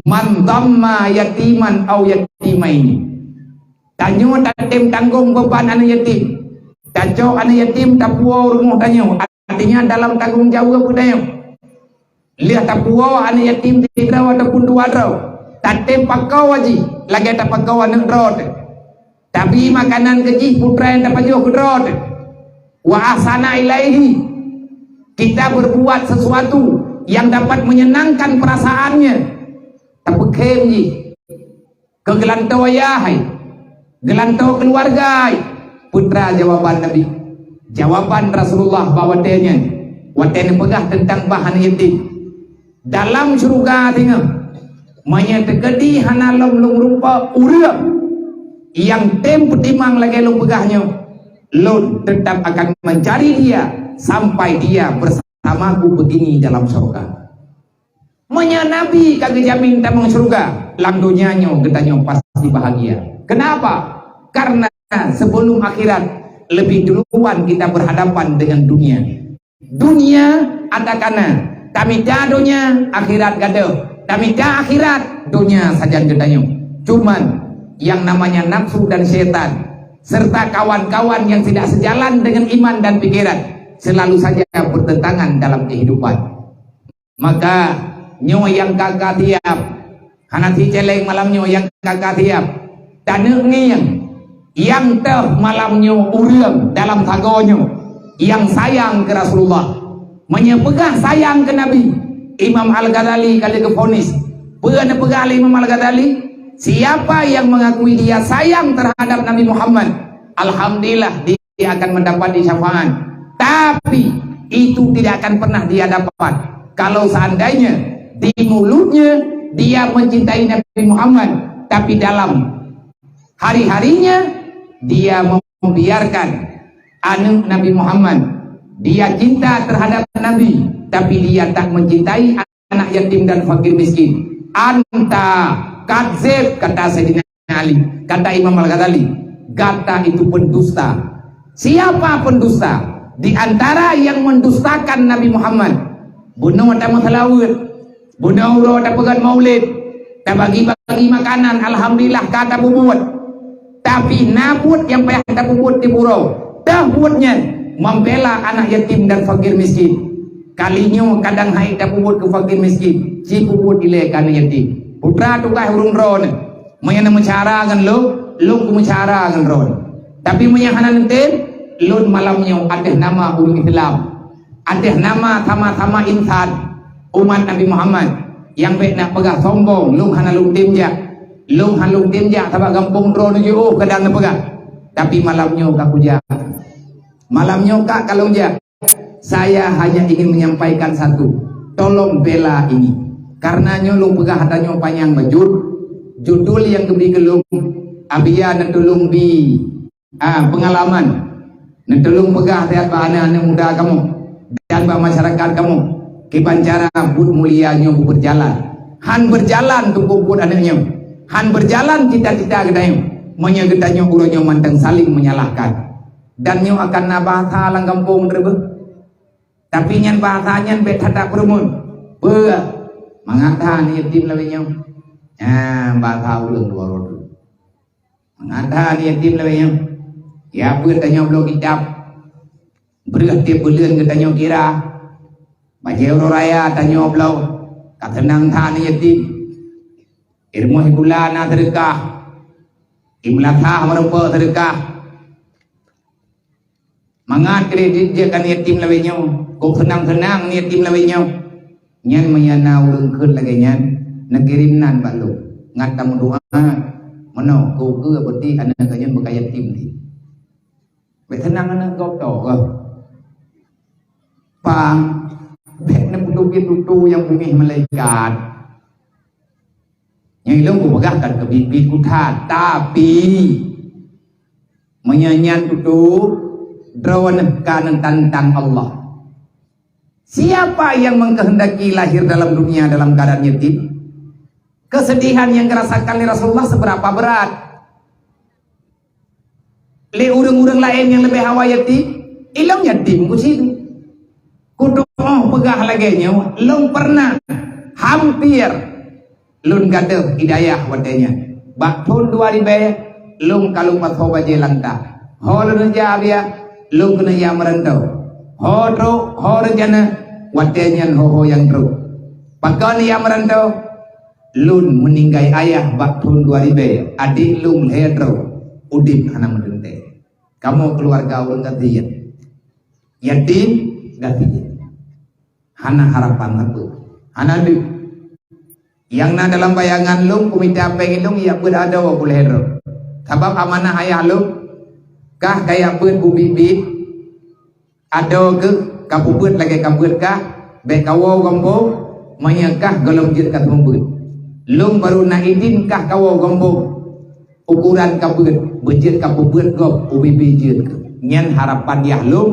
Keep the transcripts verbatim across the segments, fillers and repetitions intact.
"Man dhamma yatiman au yatimaini." Tanyoe tatem tanggong beban aneuk yatim. Tacok aneuk yatim tapuwoe rumoh tanyoe. Artinya dalam tanggong jaweueb tanyoe. Lheueh tapuwoe aneuk yatim sidroe ataupun dua droe, tatem pakoe jih lagée tapakoe aneuk droe teuh. Tabri makanan keu jih putra nyang tapajoh keu droe teuh. Wa ahsana ilaihi. Kita berbuat sesuatu yang dapat menyenangkan perasaannya. Tapeukhem jih. Keu geulantoe ayah hai, geulantoe keuluwarga hai, peue teuma jawaban Nabi. Jawaban Rasulullah bak watée nyan, watée neupeugah teuntang bah aneuk yatim. Dalam syeuruga singoh, meunyoe teukeudi hana lom lôn rumpok ureuëng nyang tem peutimang lagée lôn peugah nyoe, lôn tetap akan mencari dia sampai dia bersamaku begini dalam syeuruga. Meunyoe Nabi ka geujamin tamong syeuruga, lam donya nyoe geutanyoe pasti bahagia. Kenapa? Karena sebelum akhirat, lebih duluan kita berhadapan dengan dunia. Dunia ada kana, tamita donya, akhirat gadôh. Tamita akhirat, donya sajan geutanyoe. Cuman, yang namanya nafsu dan setan, serta kawan-kawan yang tidak sejalan dengan iman dan pikiran, selalu saja bertentangan dalam kehidupan. Maka, nyoe nyang ka-ka siab. Hana siceleng malam nyoe nyang ka-ka siab. Taneuk ngieng, nyang teuh malam nyoe ureuëng dalam sagoe nyoe nyang sayang keu Rasulullah. Meunyoe peugah sayang keu Nabi, Imam Al-Ghazali ka lheueh geufonis. Peue neupeugah lé Imam Al-Ghazali? Siapa yang mengakui dia sayang terhadap Nabi Muhammad, alhamdulillah, dia akan mendapati syafaat. Tapi, itu tidak akan pernah dia dapat kalau seandainya di mulutnya dia mencintai Nabi Muhammad, tapi dalam hari-harinya dia membiarkan aneuk Nabi Muhammad. Dia cinta terhadap Nabi, tapi dia tak mencintai anak yatim dan fakir miskin. Anta kadzib, kata Sayyidina Ali, kata Imam Al-Ghazali, gata itu pendusta. Siapa pendusta? Di antara yang mendustakan Nabi Muhammad, bunoe tameuseulaweuet, bunoe uroe tapeugét maulid, tabagi-bagi makanan, alhamdulillah ka tapubuet. Tapi na buet nyang payah tapubuet di buroe, teuh buet nyan membela anak yatim dan fakir miskin. Kali nyoe kadang hai tapubuet keu fakir miskin, jipubuet ilée keu aneuk yatim. Putra tugaih ureuëng droeneuh, meunyoe neumeucara ngon lôn, lôn kumeucara ngon droeneuh. Tapi meunyoe hana neutem, lôn malam nyoe ateueh nama ureuëng Islam, ateueh nama sama-sama insan, umat Nabi Muhammad, nyang bék na peugah sombong, lôn hana lôn tem jak. Lôn hana lôn tem jak sabab gampông droeneuh jiôh kadang neupeugah. Tapi malam nyoe ka kujak. Malam nyoe ka, ka lôn jak. Saya hanya ingin menyampaikan satu, tolong bela ini. Karena nyoe lôn peugah ata nyoe panyang bacut, judul nyang geubri keu lôn, Abia neutulông bi, ah, peungalaman. Neutulông peugah siat bak aneuk-aneuk muda kamoe dan bak masyarakat kamoe, kiban cara buet mulia nyoe beujalan. Han beujalan teungku buet aneuk nyoe. Han beujalan cita-cita geutanyoe. Meunyoe geutanyoe uroe nyoe mantong saling menyalahkan. Dan nyoe akan na bahasa lam gampông teureubeue. Tapi nyan bahasa nyan bék that-that peureumeun. Peue? Mangat that aneuk yatim lawét nyoe. Nyan bahasa ureuëng luwa droe. Mangat that aneuk yatim lawét nyoe. Ya, peue tanyoe bloe kitab. Breueh tieb buleuen geutanyoe kira. Bajée uroe raya tanyoe bloe. Ka seunang that aneuk yatim. Irumoh sikula na seudeukah. Imeulasah meurumpok seudeukah. Mangat kredit jeuet keu aneuk yatim lawét nyoe, kok seunang-seunang aneuk yatim lawét nyoe. Nyan meunyo na ureuëng kheun lagée nyan, neukirém nan bak lôn, ngat tameudoá. Meunoe, keu-keu beuti aneuk geuh nyan beuka yatim di. Bék seunang aneuk gob toh. Pang, bék neupeutubi tutoe nyang beungéh malaikat. Nyang ilôn kupeugah kan keubiet-biet kuthat, tapi meunyoe nyan tutoe, droeneuh ka neutantang Allah. Siapa yang mengkehendaki lahir dalam dunia dalam keadaan yatim? Kesedihan yang dirasakan oleh Rasulullah seberapa berat? Lé ureuëng-ureuëng laén nyang leubeh awai yatim, ilôn yatim keusidu. Kutuoh peugah lagée nyoe, lôn pernah hampir Lôn gadôh i dayah watée nyan. Bak thon dua ribée, lôn ka lôn pasoe bajée lantah. Ho lôn jak biak, lôn keuneuk jak meuranto. Ho trok, ho reuncana, watée nyan ho-ho nyang trok. Pakon jak meuranto? Lôn meuninggai ayah bak thon dua ribée, adék lôn lhée droe, udeb hana meuteuntée. Kamoe keuluwarga ureuëng gasien. Yatim gasien. Hana harapan sapeue. Hana deuh. Nyang na dalam bayangan lôn, peumita péng lôn, jak beuet adoe lhée droe. Sabab amanah ayah lôn, kah ka jak beuet bubit-bit, adoe keuh ka peubeuet lagée ka beuet kah, bék kawoe gampông, meunyoe kah gohlom jeuet ka seumeubeuet. Lôn barô na idin kah kawoe gampông. Ukoran ka beuet, beujeuet ka peubeuet gob, ubit-ubit jeuet. Nyan harapan yah lôn,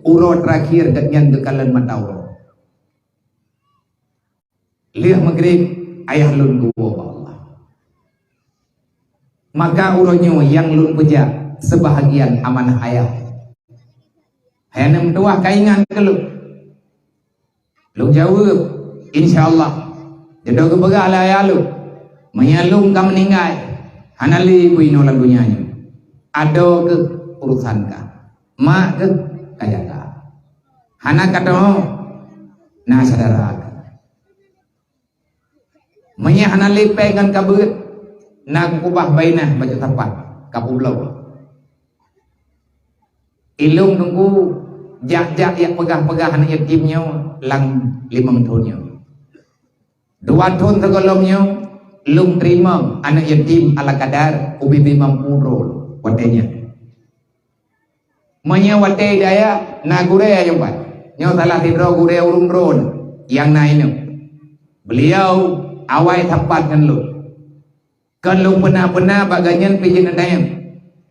uroe teurakhir gobnyan geukalon mata uroe. Lheueh Maghrib, ayah lôn geuwoe bak Allah. Maka uroe nyoe nyang lôn peujak seubahagian amanah ayah. Hai aneuk meutuwah, kaingat keu lôn. Lôn jaweueb, "Insya Allah." Dudoe geupeugah lé ayah lôn, "Meunyoe lôn ka meuninggai, hana lé beuinoe lam donya nyoe. Adoe keuh urosan kah, mak keuh ka jaga. Hana ka teuhoe, na syedara keuh." Meunyoe hana lé péng ngon ka beuet, na kukeubah bainah bacut sapat, ka peubloe. Ilôn teungku jak-jak jak peugah-peugah aneuk yatim nyoe lam limong thon nyoe. Dua thon sigohlom nyoe, lôn teurimong aneuk yatim ala kadar ubit-ubit mampu droe watée nyan. Meunyoe watée i dayah na gurée nyang pat, nyoe salah sidroe gurée ureuëng droe nyang na inong. Beuliau awai sapat ngon lôn. Kon lôn peuna-peuna bak gobnyan pih jeuet neutanyong.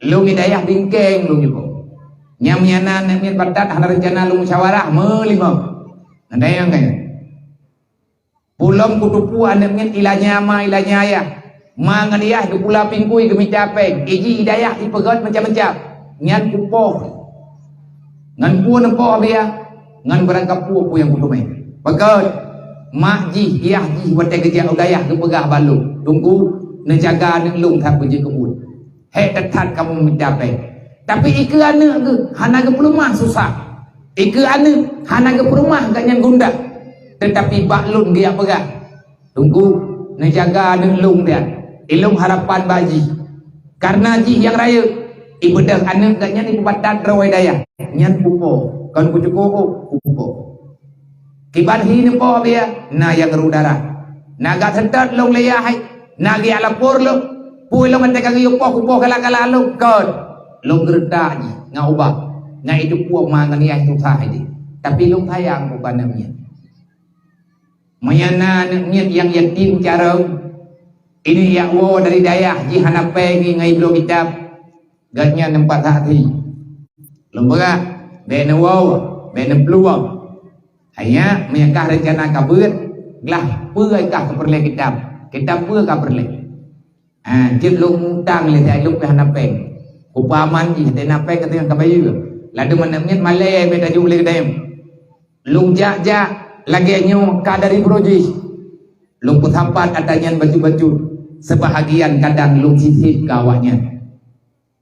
Lôn i dayah bingkeng lôn jipoh. Nyang meunyan na aneuk miet batat hana reuncana lôn musyawarah meulimong. Neutanyong ka nyan. Pulom kuteupue aneuk miet ilanya ma ilanya ayah. Ma ngon yah geupula pingkui geumita péng. Iji i dayah ipeugét macam-macam. Nyan kupoh. Ngon peue neupoh biya? Ngon barangkapeue peue nyang kuteumé. Pakon? Mak jih, yah jih watée geujak u dayah geupeugah bak lôn, "Teungku, neujaga aneuk lôn that beujeuet keu buet." Hék that-that kamoe mita péng. Tapi ikeue aneuk geuh hana geupeuleumah susah. Ikeue aneuk hana geupeuleumah gobnyan gundah. Teutapi bak lôn geujak peugah, "Teungku, neujaga aneuk lôn nyan. Ilôn harapan bak jih. Kareuna jih nyang rayeuk, ibeudôh aneuk gobnyan ipeubatat droe dayah." Nyan pupo, kon kucuko oh, pupo. Kiban hi neupo biya, na nyang rhu darah. Na gak seutôt lôn lé yah hai, na geujak lapor lôn. Peue lôn watée ka geuyue poh kupoh galak-galak lôn, kon. Lôn geureutak jih ngon ubak, ngon itupeue ma ngon yah susah jih. Tapi lôn sayang ubak aneuk miet. Meunyoe na aneuk miet nyang yatim carông, ini jak woe dari dayah jih hana péng ngon ibloe kitab, gobnyan teumpat saksi. Lôn peugah, bék neuwoe, bék neuplueng. Hai nyak, meunyoe kah reuncana ka beuet, glah peue kah keu peureulée kitab? Kitab peue kah peureulée? Ha, jeuet lôn utang lé, lôn pih hana péng. Kupeuaman jih, teuh na péng ka teungoh ka bayeue. Ladôm aneuk miet malée mita jok lé geutem. Lôn jak-jak lagée nyoe ka dari buroe jih. Lôn peusapat atra nyan bacut-bacut, seubahagian kadang lôn sisép keu awaknyan.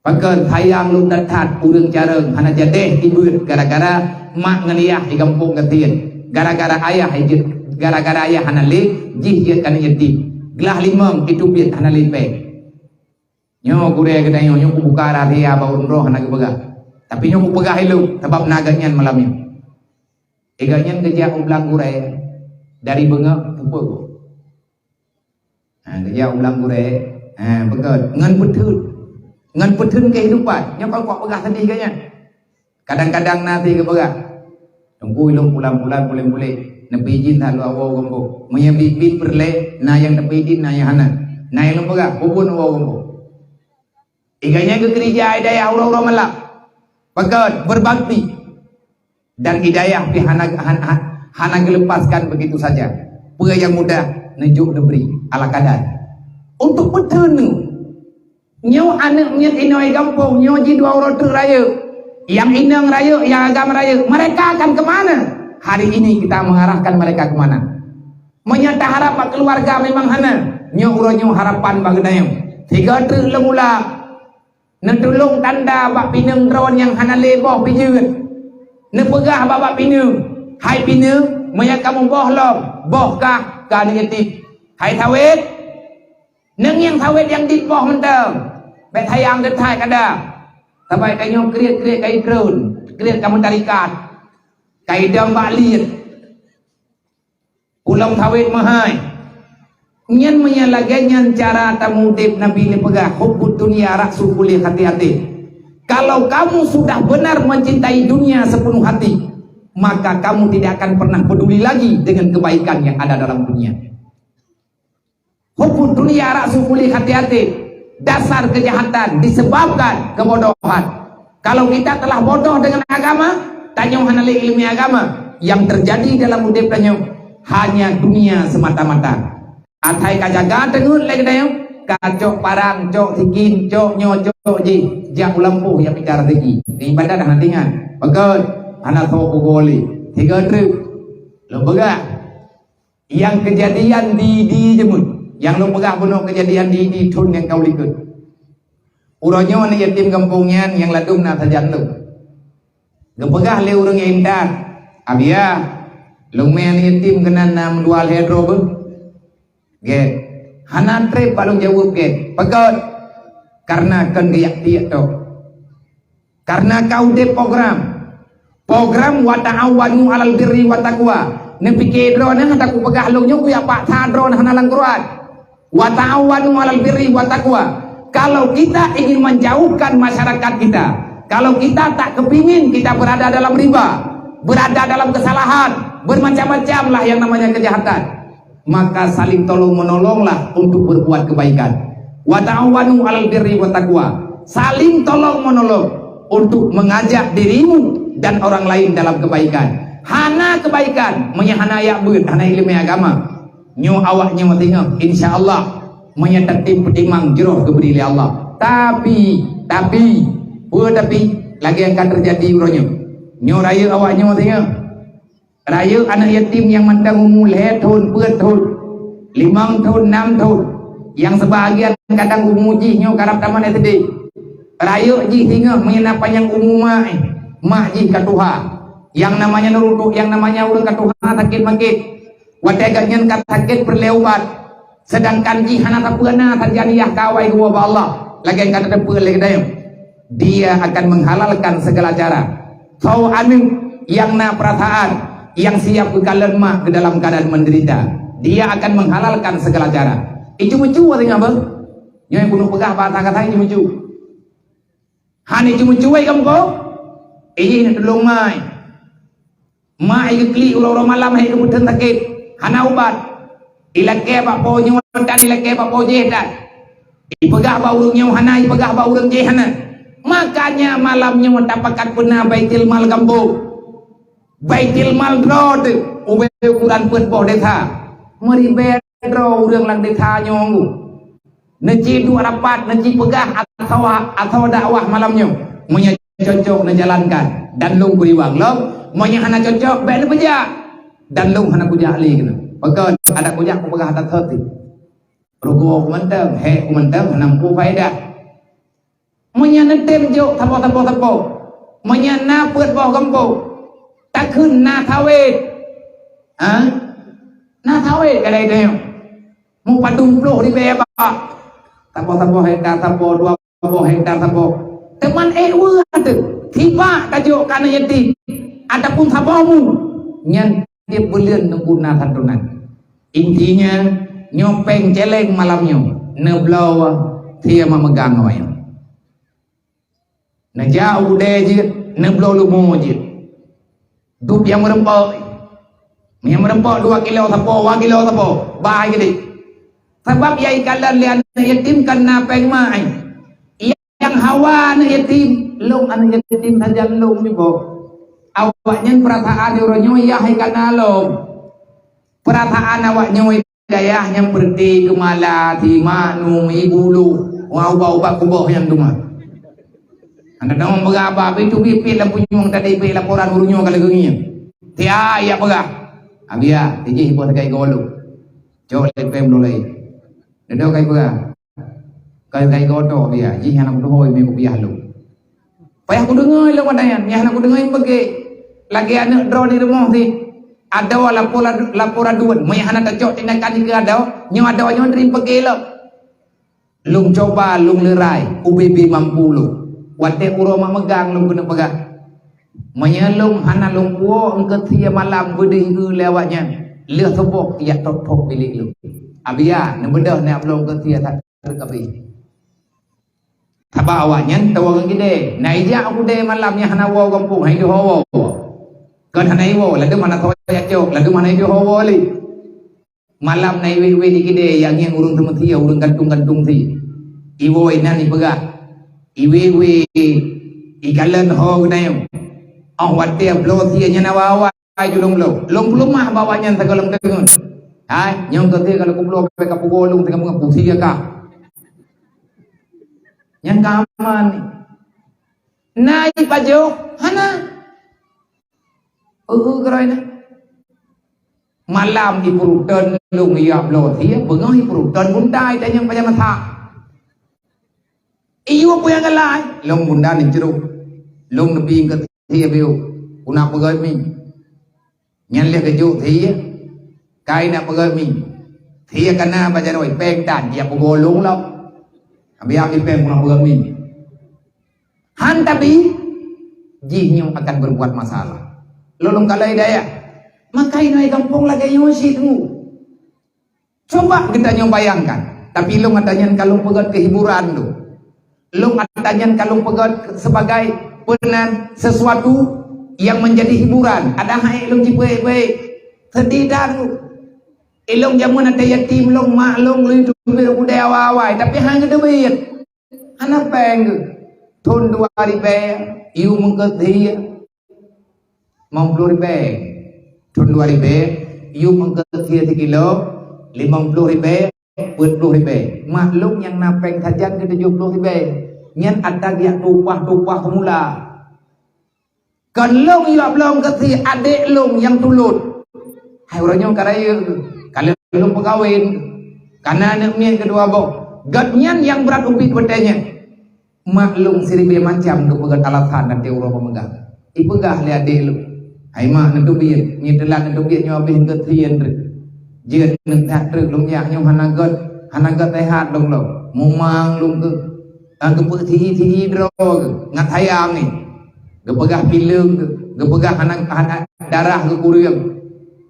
Pakon sayang lôn that-that ureuëng carông hana jadéh ibeuet gara-gara mak ngon yah di gampông gasien, gara-gara ayah jeuet, gara-gara ayah hana lé jih jeuet keu aneuk yatim. Glah limong itubiet hana lé péng. Nyoe gurée geutanyoe, nyoe kubuka rahsia bak ureuëng droe hana geupeugah. Tapi nyoe kupeugah ilôn sabab na gobnyan malam nyoe. Gobnyan geujak u blang gurée dari beungoh pukul. Ha, geujak u blang gurée, ha, beugét ngon peutheun. Ngon peutheun kehidupan. Nyoe kon kupeugah sedih gobnyan. Kadang-kadang na si geupeugah, "Teungku, ilôn pulan-pulan puléh-puléh, neupeuidin that lôn awoe gampông." Meunyoe biet-biet peureulée, na nyang teupeuidin, na nyang hana. Na nyang lôn peugah, "Bubon awoe gampông." Gobnyan geukeurija i dayah uroe-uroe malam. Pakon? Berbakti. Dan i dayah pih hana, hana, hana geuleupaskan begitu saja. Peue nyang mudah neujok neubri ala kadar. Untuk peuteun nyoe aneuk miet inoe gampông, nyoe jih dua uroe teuk rayeuk. Nyang inong rayeuk, nyang agam rayeuk. Mereka akan ke mana? Hari ini kita mengarahkan mereka ke mana? Meunyoe taharab bak keuluwarga memang hana, nyoe uroe nyoe harapan bak geutanyoe. Sigoe treuk lom ulang, neutulông tanda bak pineung droe nyang hana lé boh pijeut. Neupeugah bak, bak pineung, "Hai pineung, meunyoe kamoe boh lom, boh kah keu aneuk yatim. Hai sawét, neueng nyang sawét nyang dit boh mantong. Bék sayang keuthai kadang. Sabai tanyoe kriet-kriet ka itreun, kriet ka meutarikat, ka idong bak liet." Ulông sawét meuhai. Nyan meunyoe lagée nyan cara tameudeb, Nabi neupeugah, "Hubbud dunya ra'su kulli khati'atin." Kalau kamu sudah benar mencintai dunia sepenuh hati, maka kamu tidak akan pernah peduli lagi dengan kebaikan yang ada dalam dunia. Hubbud dunya ra'su kulli khati'atin. Dasar kejahatan disebabkan kebodohan. Kalau kita telah bodoh dengan agama, tanyoe hana lé ileumé agama, yang terjadi dalam udeb tanyoe hanya dunia semata-mata. Asai ka jaga teungeut lé geutanyoe, ka cok parang, cok sikin, cok nyoe, cok jih, jak u lampôh nyang mita raseuki. Ibadat hana teuingat. Pakon? Hana soe peugoe lé. Sigoe treuk. Lôn peugah. Nyang keujadian di, di Jeumut. Nyang lôn peugah bunoe keujadian di, di thon nyang ka u likot. Uroe nyoe aneuk yatim gampông nyan nyang ladôm na sajan lôn. Geupeugah lé ureuëng nyang intat, "Abiya, lôn mé aneuk yatim keunan na meudua lhée droe beuh." Gét. Hana treb bak lôn jaweueb gét. Pakon? Kareuna kon geuyak tiek tok. Kareuna ka udeb program. Program wa ta'awanu 'alal birri wa taqwa. Neupike droeneuh, hana kupeugah lôn nyoe, kuyak paksa droeneuh hana lam Quran. Wa ta'awanu 'alal birri wa taqwa. Kalau kita ingin menjauhkan masyarakat kita, kalau kita tak kepingin kita berada dalam riba, berada dalam kesalahan, bermacam-macam lah yang namanya kejahatan, maka saling tolong menolonglah untuk berbuat kebaikan. Wa ta'awanu 'alal birri wa taqwa. Saling tolong menolong untuk mengajak dirimu dan orang lain dalam kebaikan. Hana kebaikan, meunyoe hana yak beuet, hana ileumé agama. Nyoe awak nyoe singoh, insya Allah, meunyoe tatem peutimang jroh geubri lé Allah. Tapi, tapi, peue tapi? Lagée nyang ka teujadi uroe nyoe. Nyoe rayeuk awak nyoe singoh. Rayeuk aneuk yatim nyang mantong umu lhée thon, peuet thon, limong thon, nam thon, nyang seubahagian kadang umu jih nyoe karab tamat S D. Rayeuk jih singoh meunyoe na panyang umu mak, eh, mak jih ka tuha. Nyang namanya neurutuk, nyang namanya ureuëng ka tuha sakét makét. Watée gobnyan ka sakét peureulée ubat. Seudangkan jih hana sapeue na, sajan yah ka awai geuwoe bak Allah, lagée ka tateupeue lé geutanyoe. Dia akan menghalalkan segala cara. Soe aneuk nyang na peurasaan, nyang siab geukalon mak keu dalam keuadaan menderita, dia akan menghalalkan segala cara. Icu-micu watée nyan beuh. Nyoe keuneuk peugah bahasa kata icu-micu. Hana icu-micu wai kamoe ko? Ijih neutulông mai. Mak igeuklik uroe-uroe malam hai geumeuteun sakét, hana ubat. Ilakée bak po nyoe dan ilakée bak po jéh dan ipeugah bak ureuëng nyoe hana, ipeugah bak ureuëng jéh hana. Makanya malam nyoe tapakat peuna Baitul Mal gampông. Baitul Mal droe teuh ubé ukuran peuet boh desa. Meuribée droe ureuëng lam desa nyoe. Neuci duek rapat, neuci peugah asoe, asoe dakwah malam nyoe. Meunyoe cocok neujalankan dan lôn kuriwang lom, meunyoe hana cocok bék neupeujak. Dan lôn hana kujak lé keunoe. Pakon? Adak kujak kupeugah that-that teuh. Rugoe kumantong, hék kumantong, hana muphom faedah. Meunyoe neutem jok saboh-saboh sapo, meunyoe na peuet boh gampông, takheun na sawét. Ha? Na sawét kadai teuh. Mupadum ploh ribée bak. Saboh-saboh hektar sapo, dua boh hektar sapo. Teuma ék weueh teuh. Sibak tajok keu aneuk yatim ataupun saboh mu. Nyan tieb buleuen teungku na santunan. Intinya, nyoe péng céléng malam nyoe, neubloe sie mameugang awaknyoe. Neujak u keudè jeuet, neubloe leumo jeuet. Dub nyang meureumpok, nyang meureumpok dua kilo sapo, dua kilo sapo, bah ai keudeh. Sabab ya ikalon lé aneuk yatim kan na péng mak ai. Nyang hawa aneuk yatim, lôn aneuk yatim sajan lôn nyoe boh. Awaknyan peurasaan uroe nyoe yah hai kana lom. Peurasaan awaknyoe dayah nyang peureuté, geumala, timak, numi, bulu, ubat-ubat kuboh nyang teuma. Hana tamong peugah apa, tapi tu pih lam punyueng tadi pih laporan uroe nyoe ka lagèe ngieng. Tiap ya peugah. Abiya, tijih boh sagai golom. Cok lé péng bloe laén. Dudoe kai peugah. Kai, kai goto biya, jih hana kutuhôi mé kupiah lôn. Payah kudeungoe lôn watèe nyan, nyang hana kudeungoe peugah. Lagèe aneuk droe di rumoh sit. Adoe lapor, lapor raduan, meuhana tacok tindakan dikeue adoe, nyoe adoe nyoe teurim peugah lom. Lôn cuba, lôn leurai, ubé-bé mampu lôn. Watèe uroe mak meugang lôn keuneuk peugah. Meunyoe lôn hana lôn puwoe eungkôt sie malam beudeuh lé awaknyan, lheueh suboh jak thôk-thôk bilék lôn. Abiya, neubeudôh neubloe eungkôt sie that kabéh. Sabab awaknyan tawoe ngon keudè. Na ijak u keudè malam nyang hana woe gampông, hai deuh woe. Kon hana iwoe, ladôm hana soe jak cok, ladôm hana ideuh woe lé. Malam na iwé-wé di keudè, nyang ngieng ureueng teumeusie, ureueng gantung-gantung sie. Iwoe inan ipeugah. Iwé-wé ikalon ho geunayoe. Óh watèe bloe sie nyan awai-awai ju lôn bloe. Lôn peuleumah bak awaknyan sigohlom teungeut. Hai, nyoe keuh sie kalau kubloe bèk kapeugoe lôn teungoh meungapu sie ka. Nyan ka aman. Na ipajoh? Hana. Heu, heu, keuroi na. Malam ipeuruton lôn ijak bloe sie, beungoh ipeuruton buntai tanyong pajan masak. Iyue peue nyang galai, lôn bunda neucrok. Lôn neubi eungkôt sie biôh, u na peugöt mie. Nyan lheueh geujok sie, kai na peugöt mie. Sie ka na bak jaroe, péng tan, jak peugoe lôn lom. Abiya amai péng u na peugöt mie. Han tabi, jih nyoe akan berbuat masalah. Lôn lôn kalon hidayah. Maka inoe gampông lagèe nyoe cit teungku. Coba geutanyoe bayangkan, tapi lôn ata nyan ka lôn peugöt keu hiburan lôn. Lôn ata nyan ka lôn peugöt sebagai peunan sesuatu yang menjadi hiburan. Ada hai lôn jipeuék-ék, seudeh that lôn. Ilôn jameun até yatim lôn, mak lôn lheueh teubiet u keudè awai-awai, tapi han geuteubiet. Hana péng geuh. Thôn dua ribèe, yue meungkôt sie limong ploh ribèe. Thôn dua ribèe, yue meungkôt sie sikilo limong ploh ribèe, peuet ploh ribèe. Mak lôn nyang na péng sajan keu tujoh ploh ribèe. Nyan atra geujak tumpah-tumpah seumula. Kon lôn ijak bloe eungkôt sie, adék lôn nyang tulôt. Hai uroe nyoe ka rayeuk, ka lheueh lôn peukawen, ka na aneuk miet keudua boh. Gobnyan nyang brat ubit watèe nyan. Mak lôn siribèe macam geupeugöt alasan até uroe peumeugang. Ipeugah lé adék lôn, "Hai mak, neuteubiet, nyoe teulat neuteubiet nyoe habéh eungkôt sie treuk. Jeuet neuteubiet treuk lôn jak nyoe hana göt, hana göt seuhat lôn lom. Mumang lôn keuh." Ka geupeusihi-sihi droe geuh ngat hayam nyan. Geupeugah pileung geuh, geupeugah hana, hana darah geukureueng.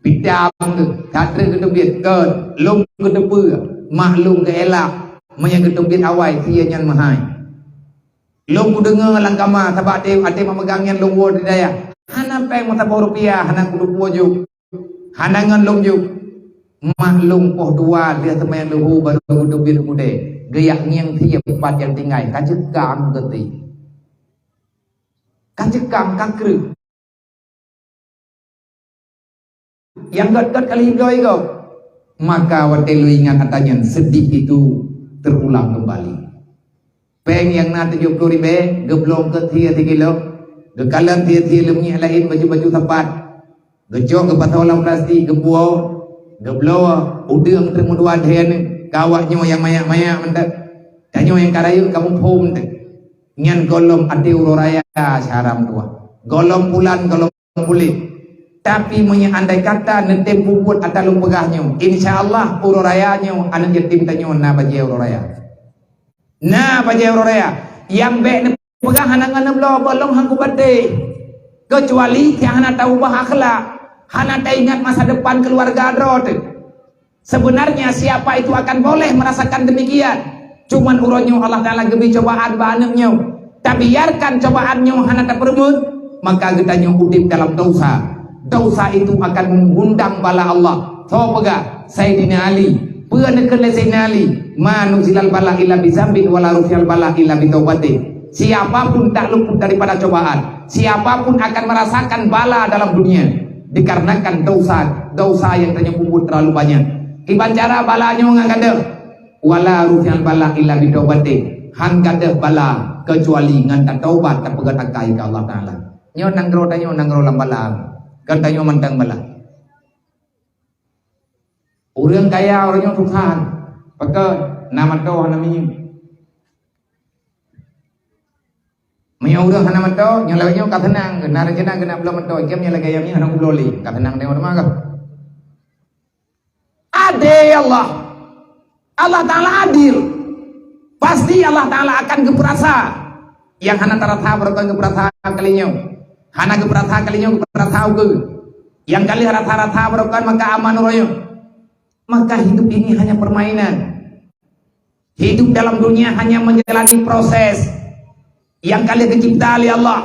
Pitam geuh, that treuk geuteubiet, kon lôn geuteupeue, mak lôn geuelak, meunyo geuteubiet awai sie nyan meuhai. Lôn kudeungoe lam kama, sabab até, até mak meugang nyan lôn woe di dayah. Hana péng meusaboh rupiah, hana kuteupue jok. Hana ngon lôn jok. Mak lôn poh dua lheueh seumayang luhu barô geuteubiet u keudè. Geujak ngieng sie pat nyang tinggai. Ka ceukang geuti. Ka ceukang, ka kreueh. Nyang göt-göt ka lheueh bloe gob. Maka watèe lôn ingat ata nyan, sedih itu terulang kembali. Péng nyang na tujoh ploh ribèe, geubloe eungkôt sie sikilo, geukalon sie-sie leumiek laén baju-baju sapat, geucok geupasoe lam plastik, geupuwoe, geubloe udeueng treuk meudua lhèe nyoe, ka awak nyoe nyang manyak-manyak mantong. Tanyoe nyang ka rayeuk ka muphom mantong. Nyan gohlom até uroe raya syahra meutuwah. Gohlom bulan, gohlom buleuen. Tapi meunyoe andai kata neutem peubuet ata lôn peugah nyoe, insya Allah uroe raya nyoe aneuk yatim tanyoe na bajèe uroe raya. Na bajèe uroe raya. Nyang bèk neupeugah hana ngon neubloe, bak lôn han kupatéh. Keucuali nyang hana taubah akhlak, hana taingat masa depan keuluwarga droe teuh. Sebenarnya siapa itu akan boleh merasakan demikian. Cuman uroe nyoe Allah Taala geubri cobaan bak aneuk nyoe. Tabiarkan cobaan nyoe hana tapeureumeun, maka geutanyoe udeb dalam dosa. Dosa itu akan mengundang bala Allah. Soe peugah? Saidina Ali. Peue neukheun lé Saidina Ali? "Ma nuzilal bala illa bizambin wala rufi'al bala illa bitaubatin." Siapapun tak luput daripada cobaan, siapapun akan merasakan bala dalam dunia dikarenakan dosa, dosa yang tanyoe peubuet terlalu banyak. Kiban cara bala nyoe ngon gadeuh? "Wala rufi'al bala illa bitaubatin." Han gadeuh bala keucuali ngon tataubat, tapeugöt akai keu Allah Taala. Nyoe nanggroe tanyoe nanggroe lam bala. Kon tanyoe mantong bala. Ureuëng kaya uroe nyoe susah. Pakon? Na mantong hana minyeuk. Meunyoe ureuëng hana mantong, nyang lewat nyoe ka seunang, na rencana keuneuk bloe mantong, jam nyang lagée nyan hana kubloe lé, ka seunang tengok teuma kah. Adil Allah. Allah Ta'ala adil. Pasti Allah Ta'ala akan geupeurasa. Nyang hana teurasa barokon geupeurasa kali nyoe. Hana geupeurasa kali nyoe, geupeurasa ukeue. Nyang ka lheueh rasa-rasa barokon maka aman uroe nyoe. Maka hidup ini hanya permainan. Hidup dalam dunia hanya menjalani proses yang ka lheueh geucipta oleh Allah.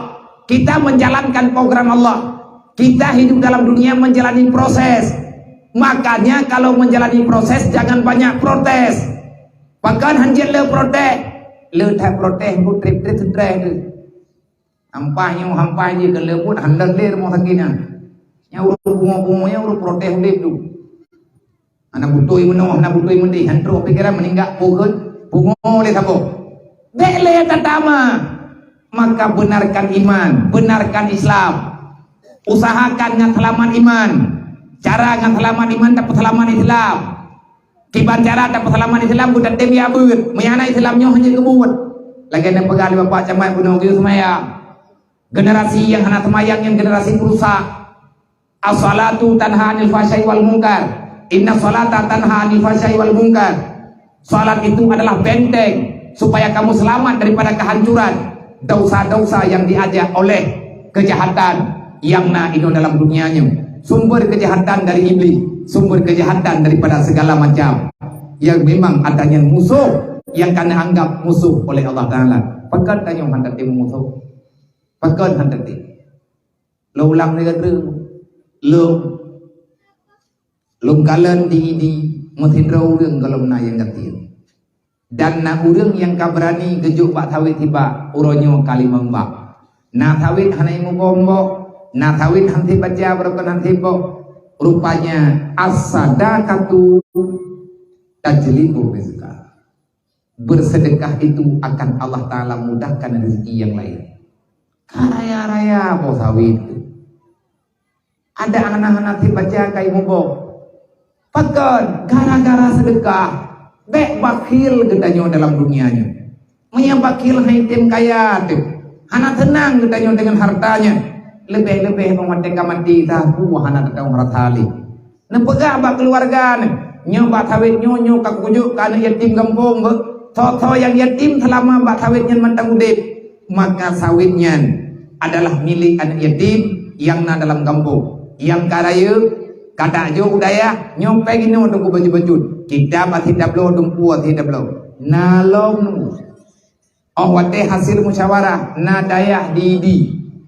Kita menjalankan program Allah. Kita hidup dalam dunia menjalani proses. Makanya kalau menjalani proses jangan banyak protes. Pakon hanjeuet le protes. Le that protes, bu trip-trip stres tu. Hampah nyoe, hampah jih keu leubuet handang lé rumoh sakét nyan. Nyang ureuëng pungo-pungo nyan ureuëng protes udeb tu. Hana beutôi meunoe, hana beutôi meudeh, han trok pikeran meuninggai peue kheun pungo lé saboh. Bék lé tatama. Maka benarkan iman, benarkan Islam. Usahakan ngon seulamat iman. Cara ngon seulamat iman tapeuseulamat Islam. Kiban cara tapeuseulamat Islam, beutatem ya beuet. Meunyo hana Islam nyoe hana keubuet. Lagée na peugah lé Bapak Camat bunoe geuyue seumayang. Generasi nyang hana seumayang nyan generasi peurusak. As-salatu tanha 'anil fahsya'i wal munkar. Inna salata tanha 'anil fahsya'i wal munkar. Salat itu adalah benteng supaya kamu selamat daripada kehancuran dosa-dosa yang diajak oleh kejahatan yang na inoe dalam dunia nyoe. Sumber kejahatan dari iblis, sumber kejahatan daripada segala macam yang memang adanya musuh yang kana anggap musuh oleh Allah Taala. Pakon tanyoe hana teurimong musuh? Pakon hana teurimong? Lôn ulang lé gata. Lôn, lôn kalon di, di meusidroe ureuëng gohlom na nyang gasien. Dan na ureuëng nyang ka beurani geujok bak sawét hibak uroe nyoe ka limong bak. Na sawét hana imuboh-boh, na sawét han sép baca barokon han sép boh. Rupanya as-sadaqatu tajlibu rizqa. Bersedekah itu akan Allah Taala mudahkan rezeki yang lain. Ka raya-raya boh sawét tu. Ada anak-anak baca kai muboh. Pakon? Gara-gara sedekah. Bék bakhil geutanyoe dalam dunia nyoe. Meunyo bakhil hai tem kaya teuh. Hana seunang geutanyoe dengan hartanya. Lebih-lebih meungateka mati dah buah hana datang rasa lé. Neupeugah bak keuluwarga nyoe, nyoe bak sawét nyoe, nyoe ka kujok keu aneuk yatim gampông beuh. Soe-soe nyang yatim seulama bak sawét nyan mantong udeb, maka sawét nyan adalah milék aneuk yatim nyang na dalam gampông. Nyang ka rayeuk, ka tajok u dayah, nyoe péng inoe teungku bacut-bacut. Kitab asie tabloe, dumpeue asie tabloe. Na lom. Óh watée hasil musyawarah na dayah di Idi,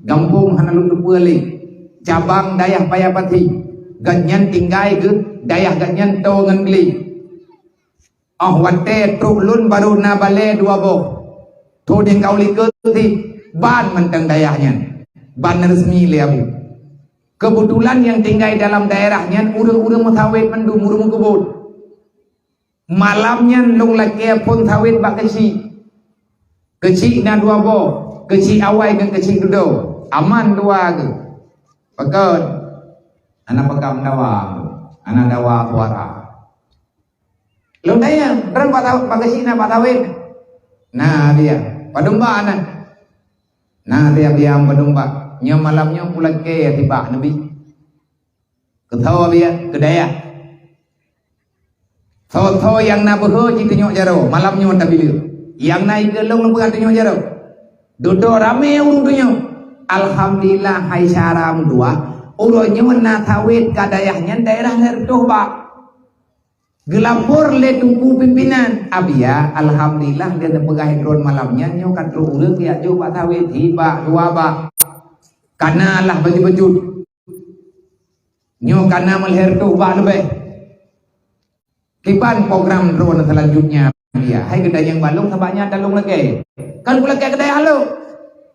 gampông hana lôn teupeue lé, cabang dayah Paya Pati, gobnyan tinggai geuh dayah gobnyan toe ngon glé. Óh watée trok lôn barô na balée dua boh, tho dingkau likot cit, ban mantong dayah nyan, ban resmi lé Abu. Keubeutulan nyang tinggai dalam daerah nyan ureuëng-ureuëng meusawét mandum, ureuëng meukeubon. Malam nyan lôn lakée phon sawét bak keuchik. Keuchik na dua boh, keuchik awai ngon keuchik dudoe. Aman dua geuh. Pakon? Hana peugah dawa, hana dawa suara. Lôn tanyong, "Droen bak sawét, bak keuchik na bak sawét?" "Na, biya." "Padum bak na?" "Na, biya-biya padum bak. Nyoe malam nyoe kulakée tibak neubi." Keu soe biya? Keu dayah. Soe-soe nyang na beuhe jitunyok jaroe, malam nyoe tabi lé. Nyang na ikeue lôn lôn peugah tunyok jaroe. Dudoe ramé ureuëng tunyok. Alhamdulillah, hai syara meutuah. Uroe nyoe na sawét ka dayah nyan daerah lhée reutôh bak. Geulapor lé teungku pimpinan. "Abiya, alhamdulillah, lé neupeugah droen malam nyan nyoe ka trok ureuëng geujak jok bak sawét, hibak, dua bak. Kana lah bacut-bacut." Nyoe kana meulhée reutôh bak leubeh. Kiban program droen seulanjutnya, ya, hai geutanyong bak lôn sabab nyan ata lôn lakée. Kan kulakée keu dayah lôn.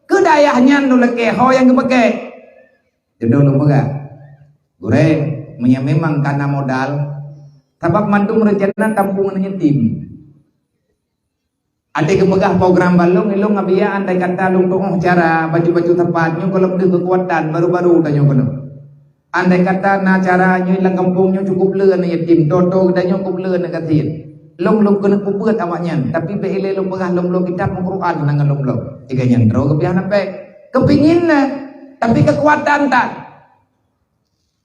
Keu dayah nyan lôn lakée ho nyang geupaké. Jeuet lôn peugah, "Gurée, meunyo memang kana modal, sabab mandum reuncana tampông aneuk yatim." Até geupeugah program bak lôn, ilôn ngon biya andai kata lôn tuoh cara bacut-bacut sapat nyoe gohlom deuh keukuatan baru-baru tanyoe keunoe. Andai kata na cara nyoe lam gampông nyoe cukup le aneuk yatim, toto geutanyoe cukup le aneuk gasien. Lom lôn keuneuk peubeuet awaknyan, tapi bék ilée lôn peugah lom bloe kitab Al-Qur'an hana ngon lom bloe. Tiga nyan droe geupiah na péng. Keupingin na, tapi keukuatan that.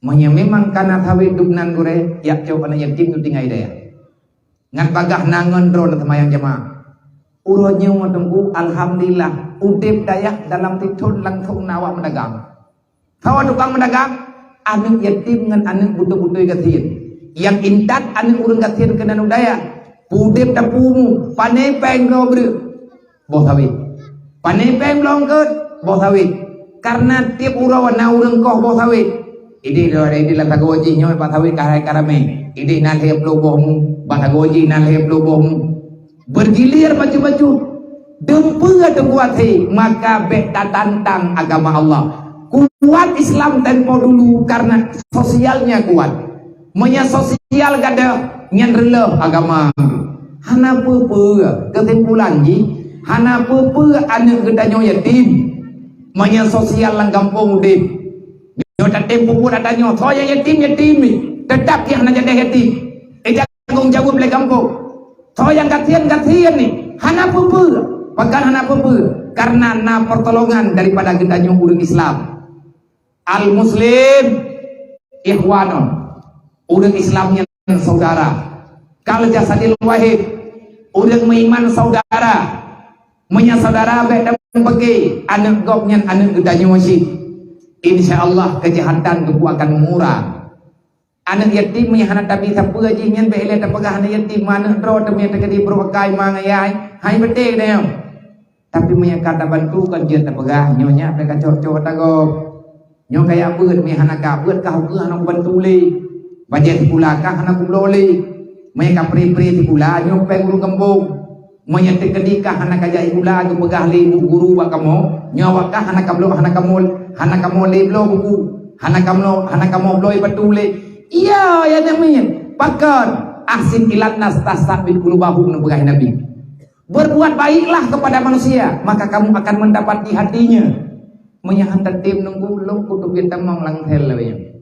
Meunyoe memang kana sawét dub nan gurée, jak cok aneuk yatim nyoe tinggai dayah. Ngat bagaih na ngon droe na seumayang jamaah. Uroe nyoe teungku, alhamdulillah, udeb dayah dalam sithon langsong na awak meudagang. Sawa tukang meudagang, aneuk yatim ngon aneuk beutôi-beutôi gasien. Nyang intat aneuk ureuëng gasien keunan u dayah. Udeb tapumu, pane péng droe breueh. Boh sawét. Pane péng bloe eungkôt, boh sawét. Kareuna tieb uroe na ureuëng koh boh sawét. Idéh droe, idéh lam sagoe jih nyoe bak sawét ka hai ka ramé. Idéh na lhée ploh boh mu, bak sagoe jih na lhée ploh boh mu. Bergilir bacut-bacut. Dum peue teukuat hé, maka bék tatantang agama Allah. Kuat Islam tempo dulu karena sosialnya kuat. Meunyoe sosial gadôh, nyan reuloh agama. Hana peue-peue, keusimpulan jih, hana peue-peue aneuk geutanyoe yatim. Meunyoe sosial lam gampông udeb, nyoe tatem puput ata nyoe, soe nyang yatim, yatim ni. Teutap jih hana jadeh yatim. Ija tanggong jaweueb lé gampông. Soe nyang gasien, gasien ni. Hana peue-peue. Pakon hana peue-peue? Karena na pertolongan daripada geutanyoe ureuëng Islam. Al-Muslim ikhwanun. Ureuëng Islam nyan saudara. Kal jasadil wahid. Ureuëng meuiman saudara. Meunyoe saudara bék dan bagi, aneuk gob nyan aneuk geutanyoe cit. Insya Allah kejahatan geupeue akan murah. Aneuk yatim meunyoe hana tabi sapeue jih nyan bék ilée tapeugah aneuk yatim, aneuk droe teumé teukeudi brok akai ma ngon yai, hai beutée geutanyoe. Tapi meunyoe ka tabantu kon jeuet tapeugah, nyoe nyak bék kacok-cok tagob. Nyoe kaya beuet meunyoe hana ka beuet ka hukeu hana kubantu lé. Bajée sikula ka hana kubloe lé. Meunyoe ka pri-pri sikula nyoe péng ureuëng gampông. Meunyoe teukeudi ka hana kajak sikula geupeugah lé bu guru bak kamoe, nyoe awak ka hana kabloe hana kamoe, hana kamoe lé bloe buku, hana kamoe hana kamoe bloe batu lé. Iya, ya namiet. Pakon ahsin ilan nas tahsabit qulubahum neupeugah Nabi. Berbuat baiklah kepada manusia, maka kamu akan mendapati hatinya. Meunyoe han tatem nunggu lom kuteubiet tamong lam sel lawée.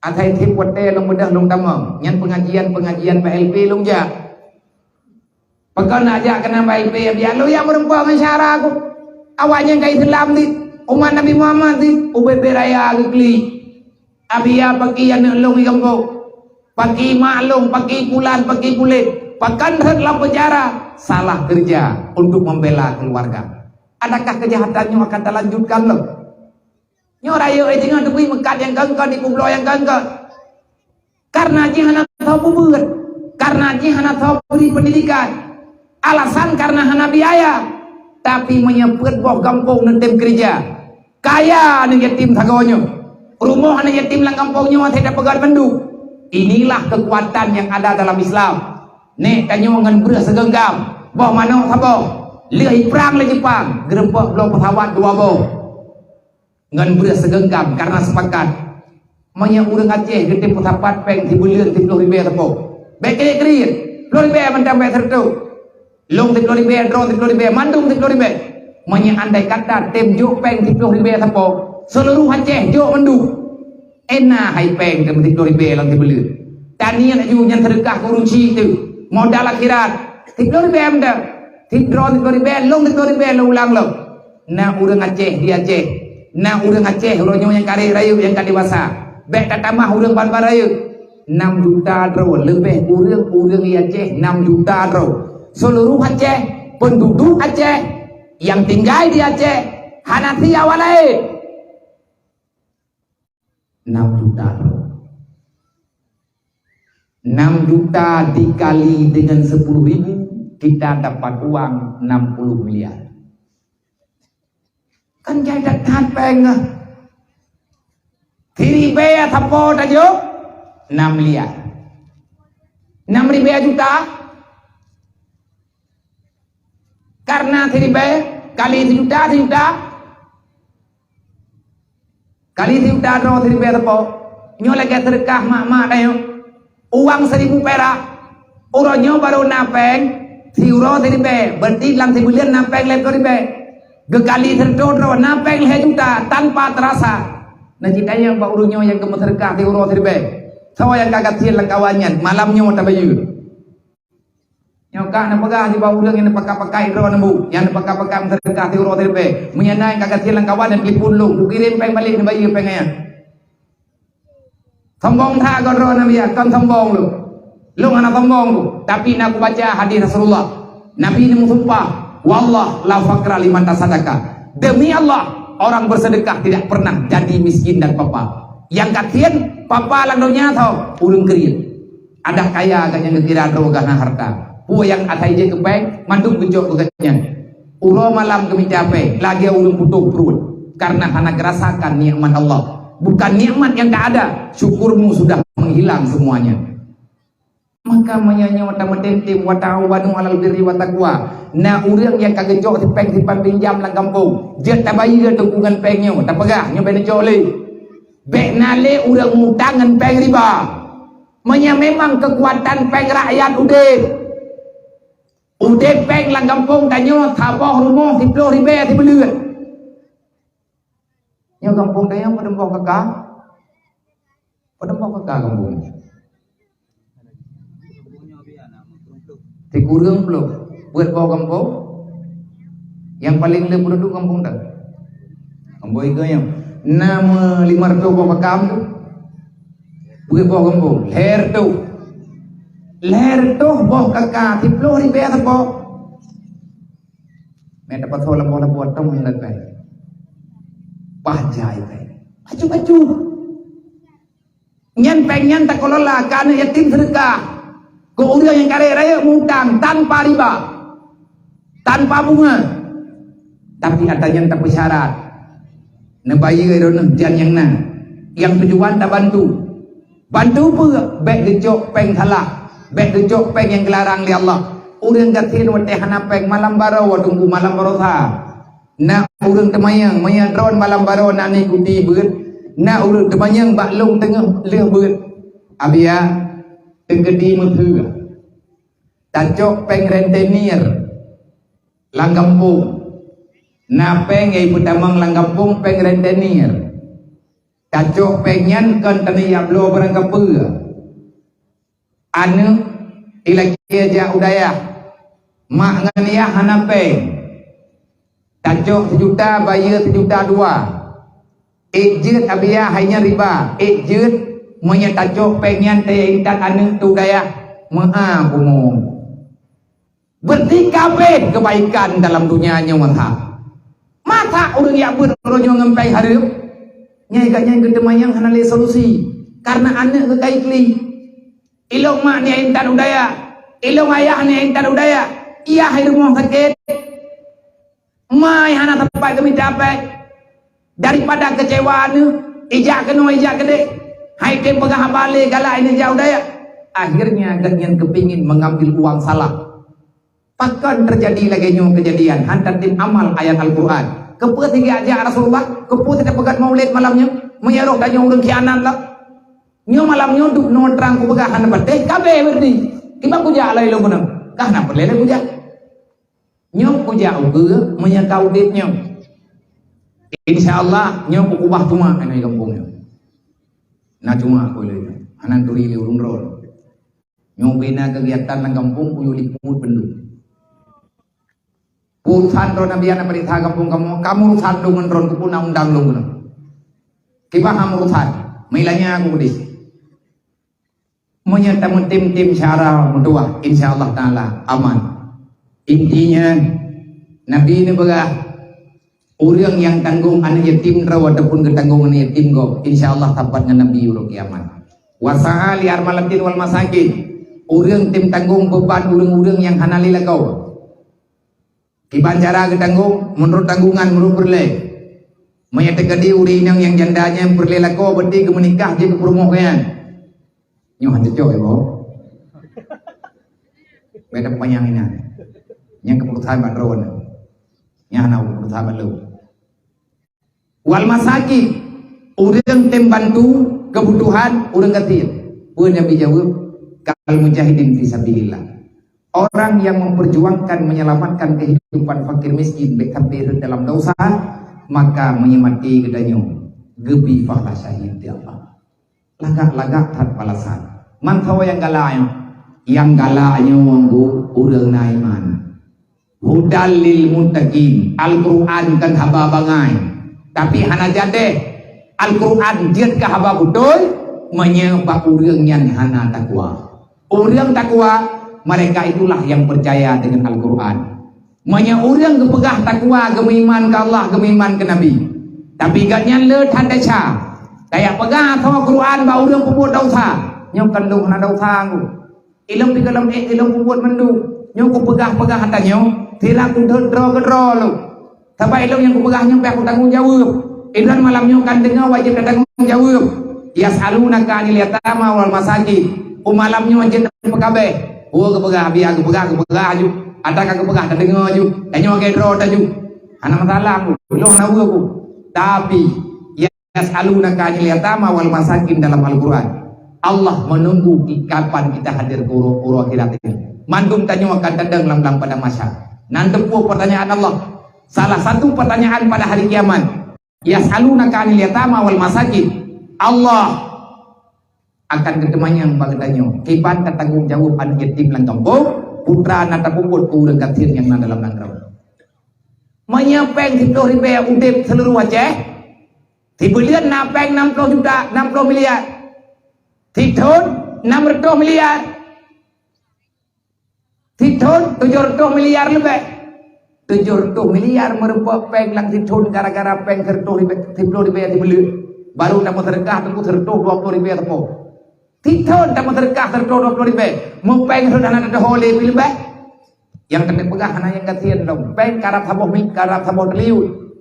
Asai seb watée lôn beudôh lôn tamong, nyan pengajian-pengajian bak L P lôn jak. Pakon na jak keunan bak L P, biar lôn jak meureumpok ngon syara ku. Awak nyan ka Islam di umat Nabi Muhammad di ubé-bé raya geuklik. Abia paki aneuk lôn di gampông. Paki mak lôn, paki pulan, paki puléh. Pakon rhot lam penjara, salah kerja untuk membela keluarga. Adakah kejahatan nyoe akan talanjutkan lom? Nyoe rayeuk eh singoh teubri meukat nyang keu-keu, dikubloe nyang keu-keu. Karena jih hana soe peubeuet, karena jih hana soe bri pendidikan. Alasan karena hana biaya. Tapi meunyoe peuet boh gampông neutem keureuja, kaya aneuk yatim sagoe nyoe. Rumoh aneuk yatim lam gampông nyoe hase tapeugöt mandum. Inilah keukuatan nyang ada dalam Islam. Nèk tanyoe ngon breueh sigeunggam, boh manok saboh, lheueh iprang lé Jepang, geurumpok bloe peusawat dua boh. Ngon breueh sigeunggam karena sepakat. Meunyoe ureueng Aceh geutem peusapat péng sibuleuen siplôh ribèe sapo, bèk kriet-kriet, plôh ribèe mantong bèk seureutôh. Lôn siplôh ribèe, droe siplôh ribèe, mandum siplôh ribèe. Meunyoe andai kata tem jok péng siplôh ribèe sapo, seuluruh Aceh jok mandum. Ena hai péng tem siplôh ribèe lam sibuleuen. Taniet laju nyan seudeukah keu ureueng chik teuh, modal akhirat. Siplôh ribèe mantong. Sidroe siplôh ribèe, lôn siplôh ribèe lôn ulang lom. Na ureueng Aceh di Aceh. Na ureueng Aceh uroe nyoe nyang ka rayek rayeuk nyang ka dewasa. Bèk tatamah ureueng ban-ban rayeuk. Nam juta droe leubeh ureueng-ureueng di Aceh nam juta droe. Seuluruh Aceh, penduduk Aceh nyang tinggai di Aceh hana siawai laén. Nam juta droe. Nam juta dikali dengan sepuluh ribu, kita dapat uang enam puluh miliar. Kan jai that-that péng ah. Siribèe sapo tajok? Enam miliar. Enam ribèe juta? Karena siribèe kali sijuta, sijuta. Kali sijuta droe siribèe sapo. Nyoe lagèe seudeukah mak-mak tanyoe. Uang seribu perak. Uroe nyoe barô na péng siuroe siribèe. Berarti lam sibuleuen na péng lhèe plôh ribèe. Geukali seureutôh droe na péng lhèe juta tanpa terasa. Na cit tanyong bak ureuëng nyoe nyang keumeuseudeukah siuroe siribèe, soe nyang ka gasien lam kawan nyan malam nyoe tabayeue. Nyoe ka neupeugah nibak ureuëng nyang neupakat-pakat droe neubu, nyang neupakat-pakat meuseudeukah siuroe siribèe. Meunyoe na nyang ka gasien lam kawan, neutelepon lôn, kukirém péng balek neubayeue péng nyan. Sombong that goe droe Nabi, kon sombong lôn. Lôn hana sombong lôn, tapi na kubaca hadis Rasulullah. Nabi neumeusumpah, "Wallah la faqra liman tasaddaqa." Demi Allah, orang bersedekah tidak pernah jadi miskin dan papa. Nyang gasien papa lam donya tho ureuëng kriet. Adak kaya gobnyan geukira droe gah na harta. Peue nyang asai jeuet keu péng, mandum geucok keu gobnyan. Uroe malam geumita péng, lagèe ureuëng putôh pruet, karena hana geurasakan nikmat Allah. Bukan nikmat yang tak ada, syukurmu sudah menghilang semuanya. Maka meunyoe nyoe tameutem-tem, "Wa ta'awanu 'alal birri wat taqwa." Na ureuëng nyang ka geucok sipéng simpan pinjam lam gampông, jeuet tabayeue teungku ngon péng nyoe, tapeugah nyoe bèk neucok lé. Bèk na lé ureuëng mutang ngon péng riba. Meunyoe memang keukuatan péng rakyat udeb, udeb péng lam gampông tanyoe saboh rumoh siploh ribèe sibuleuen. Nyoe gampông tanyoe padum boh kaka? Padum boh kaka gampông? Sikureueng ploh. Peuet boh gampông? Nyang paleng le penduduk gampông tan? Gampông igo nyoe. Na meulimong reutôh boh kaka tu? Peuet boh gampông? Lhèe reutôh. Lhèe reutôh boh kaka, siploh ribèe saboh. Meunan tapasoe lam boh lampôh atong meunan kai. Paih jai kai. Acuh-acuh. Nyan péng nyan takelola keu aneuk yatim seudeukah. Keu ureueng nyang karek rayeuk mutang tanpa riba. Tanpa bunga. Tapi ata nyan tapeusyarat. Neubayeue droeneuh jan nyang na. Nyang tujuan tabantu. Bantu peue? Bèk geucok péng salah, bèk geucok péng nyang geularang lé Allah. Ureueng gasien watèe hana péng malam baroe, teungku, malam baroesa. Na ureueng teumanyong, meunyoe droen malam baroe na ni kuti beuet, na ureueng teumanyong bak lôn teungoh lheueh beuet. Abiya, teukeudi meuteue. Tacok péng rentenir lam gampông. Na péng nyang peutamong lam gampông péng rentenir. Tacok péng nyan kon taneuk jak bloe barang kapeue. Aneuk ilakèe jak u dayah, mak ngon yah hana péng. Tacok seujuta, bayeue seujuta dua. Ék jeuet abiya hai nyan riba, ék jeuet meunyoe tacok péng nyan tajak intat aneuk teuh u dayah, meu'ah bumoe. Beureuti ka abéh keubaikan dalam donya nyoe masa. Masa ureueng jak beuet uroe nyoe ngon péng hareuem? Nyai gobnyan geuteumanyong hana lé solusi, kareuna aneuk geukai kli. Ilôn mak neujak intat u dayah, ilôn ayah neujak intat u dayah, yah i rumoh sakét. Ma hana teumpat geumita péng. Daripada keucewa aneuk, ijak keunoe, ijak keudéh, hai tem peugah haba lé galak neujak u dayah. Akhirnya gobnyan geupingin mengambil uang salah. Pakon teujadi lagèe nyoe keujadian, han tatem amal ayat Al-Qur'an. Keupeue singgah jak Rasulullah? Keupeue tapeugöt maulid malam nyoe? Meunyoe roh tanyoe ureueng khianat lom. Nyoe malam nyoe dub noe trang kupeugah hana patéh, ka abéh beureuti. Kiban kujak lom ilôn keunoe? Ka hana peureulèe lé kujak. Nyoe kujak ukeue meunyoe ka udeb nyoe. Insya Allah nyoe kukubah cuma keunoe gampông nyoe. Na cuma keu lôn nyoe. Hana turi lé ureueng droe. Nyoe bina keugiatan lam gampông kuyue liput bandum. Urosan droe Nabi hana peuriksa gampông kamoe, kamoe urosan lôn ngon droe keupeue na undang lôn keunoe. Kiban ham urosan, meulanya aku keudéh. Meunyoe tameutem-tem syara meutuwah, insya Allah Taala aman. Intinya, Nabi neupeugah, ureueng nyang tanggong aneuk yatim droe ataupun geutanggong aneuk yatim gob, insya Allah sapat ngon Nabi uroe kiamat. Wasa'a li armalatin wal masakin, ureueng tem tanggong beuban ureueng-ureueng nyang hana lé lakoe. Kiban cara geutanggong, meunurot tanggongan, meunurot peureulèe. Meunyoe teukeudi ureueng inong nyang janda nyan peureulèe lakoe, beureuti geumeunikah jeuet keu peurumoh geuh nyan. Nyoe han cocok, ya, boh. Beda panyang inan. Nyang keuputusan bak droe nyan. Nyan hana keuputusan bak lôn. Wal masakin, ureueng tem bantu keubutuhan ureueng gasien. Peue Nabi jaweueb? Kal mujahidin fi sabilillah. Orang yang memperjuangkan menyelamatkan kehidupan fakir miskin bèk sampai rhot dalam dosa, maka meunyoe maté geutanyoe geubi pahala syahid di Allah. Lagak-lagak that balasan. Mantong nyang galak nyoe, nyang galak nyoe ureuëng na iman. Hudal lil muttaqin. Al-Quran kan haba bangai, tapi hana jadeh. Al-Quran jeuet keu haba beutôi meunyoe bak ureuëng nyan hana takwa. Ureuëng takwa, mereka itulah yang percaya dengan Al-Quran. Meunyoe ureuëng geupeugah takwa, geumeuiman keu Allah, geumeuiman keu Nabi, tapi gobnyan le that desya, kayak peugah ateueh Quran bak ureuëng peubuet desya, nyoe kan lôn hana desya ngu. Ilôn pih gohlom ék ilôn peubuet mandum. Nyoe kupeugah-peugah ata nyoe, sira kudhôt droe keudroe lôn. Sabab ilôn nyang kupeugah nyoe pih kutanggong jaweueb. Ilôn malam nyoe kan deungoe wajéb tatanggong jaweueb. Yas'alunaka 'anil yatama wal masakin. Oh, malam nyoe jeuet tapeukabeh. Oh, geupeugah, biar geupeugah, geupeugah aju. Ata ka geupeugah, tadeungoe aju. Tanyoe lagée droe taju. Hana masalah, ulôn hana weue ku. Tapi, Yas'alunaka 'anil yatama wal masakin dalam Al-Quran. Allah menunggu di kapan kita hadir ke uroe, uroe akhirat ini. Mandum tanyoe akan tadong lam, lam padang mahsyar. Nan teupeu pertanyaan Allah. Salah satu pertanyaan pada hari kiamat. Yas'alunaka 'anil yatama wal masakin. Allah akan geuteumanyong bak geutanyoe, kiban tatanggong jaweueb aneuk yatim lam gampông, putra na tapeubuet keu ureuëng gasien nyang na dalam nanggroe. Meunyoe péng siploh ribée udeb seuluruh Aceh, sibuleuen na péng nam ploh juta, nam ploh miliar. Sithon nam reutôh miliar. Sithon tujoh reutôh miliar leubeh. Tujoh reutôh miliar meurumpok péng lam sithon gara-gara péng sireutôh ribée, siploh ribée sibuleuen. Baru tameuseudeukah teungku sireutôh dua ploh ribée teupô. Sithon tameuseudeukah sireutôh dua ploh ribée. Meupéng rhot hana teuho lé pih leubeh. Nyang keuneuk peugah hana nyang gasien lom. Péng karab saboh mi-, karab saboh triliun.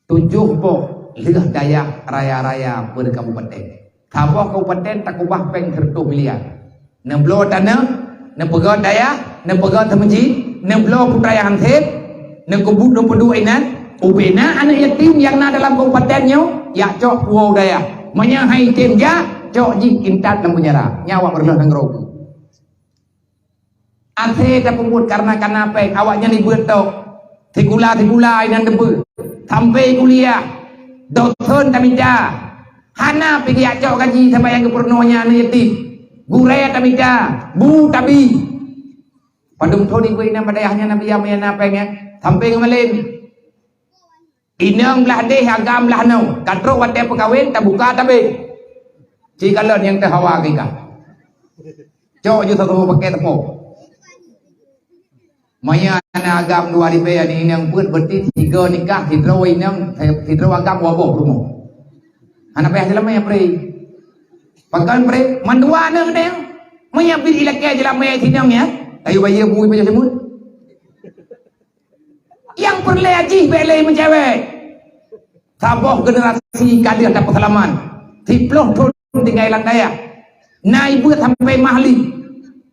Tujoh boh lheueh dayah raya-raya per kabupaten. Saboh kabupaten takubah péng sireutôh miliar. Neubloe taneuk, neupeugöt dayah, neupeugöt seumeujid, neubloe putra nyang han sép, neukubut, neupeuduek inan, ubena aneuk yatim nyang na dalam kabupaten nyoe, jak cok puwoe dayah. Meunyoe han item jak, cok jih intat lam peunjara. Nyan awak meureuloh nanggroe. Asée tapeubuet kareuna kana péng, awaknyan ibeuet tok. Sikula-sikula inan teubeuet. Sampai kuliah. Dosen tamita. Hana pih geujak cok gaji saban nyang geupeurunoe nyan aneuk yatim. Gurée tamita. Bu tabi. Padum thon ibeuet inan bak dayah nyan, Nabi, meunyo na péng nyan. Sampai ngon malém. Inong blah deh, agam blah noe. Ka trok watée peukawen, tabuka tabé. Ci kalon nyang teuh hawa keu ikah. Cok ju sagoe pakai teupok. Maya na agam dua ribée, aneuk inong peuet, berarti tiga nikah, sidroe inong, sidroe agam dua boh rumoh. Hana payah jeulamé pré. Pakon pré, mandua aneuk deh. Maya bit ilakée jeulamé sinong ya. Kayu bayeue bui pajoh seumut. Nyang peureulée jih bék lé meucewek. Saboh generasi ka lheueh tapeuseulamat. Siploh thon tinggai lam dayah. Na ibeuet sampai mahli.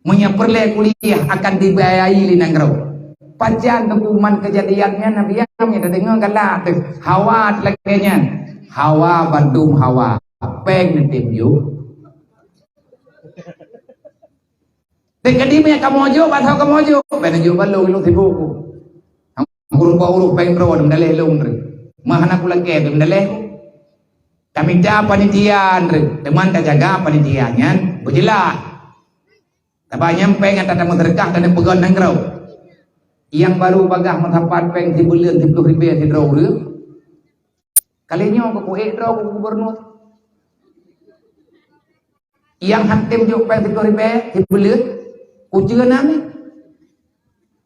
Meunyo peureulée kuliah akan dibiayai lé nanggroe. Pajan teungku man keujadian nyan, Nabi, nyang tadeungoe galak teuh. Hawa lagée nyan. Hawa bandum hawa. Péng neutem jok. Teukeudi meunyo kamoe jok, bak saboh kamoe jok, bèk neujok bak lôn, lôn sibuk. Ureueng bak ureueng péng droe, meudaléh lôn, meuhana kulakée, meudaléh. Tamita panitia, teuma tajaga panitia nyan beujeulaih. Sabab nyan péng nyang tatameuseudekah, taneuk peugöt nanggroe. Nyang barô bagaih meusapat péng sibuleuen siploh ribèe sidroe ureueng. Kali nyoe keu kuék droe keu gubernur. Nyang han tem jok péng siploh ribèe sibuleuen, kuceue na mi.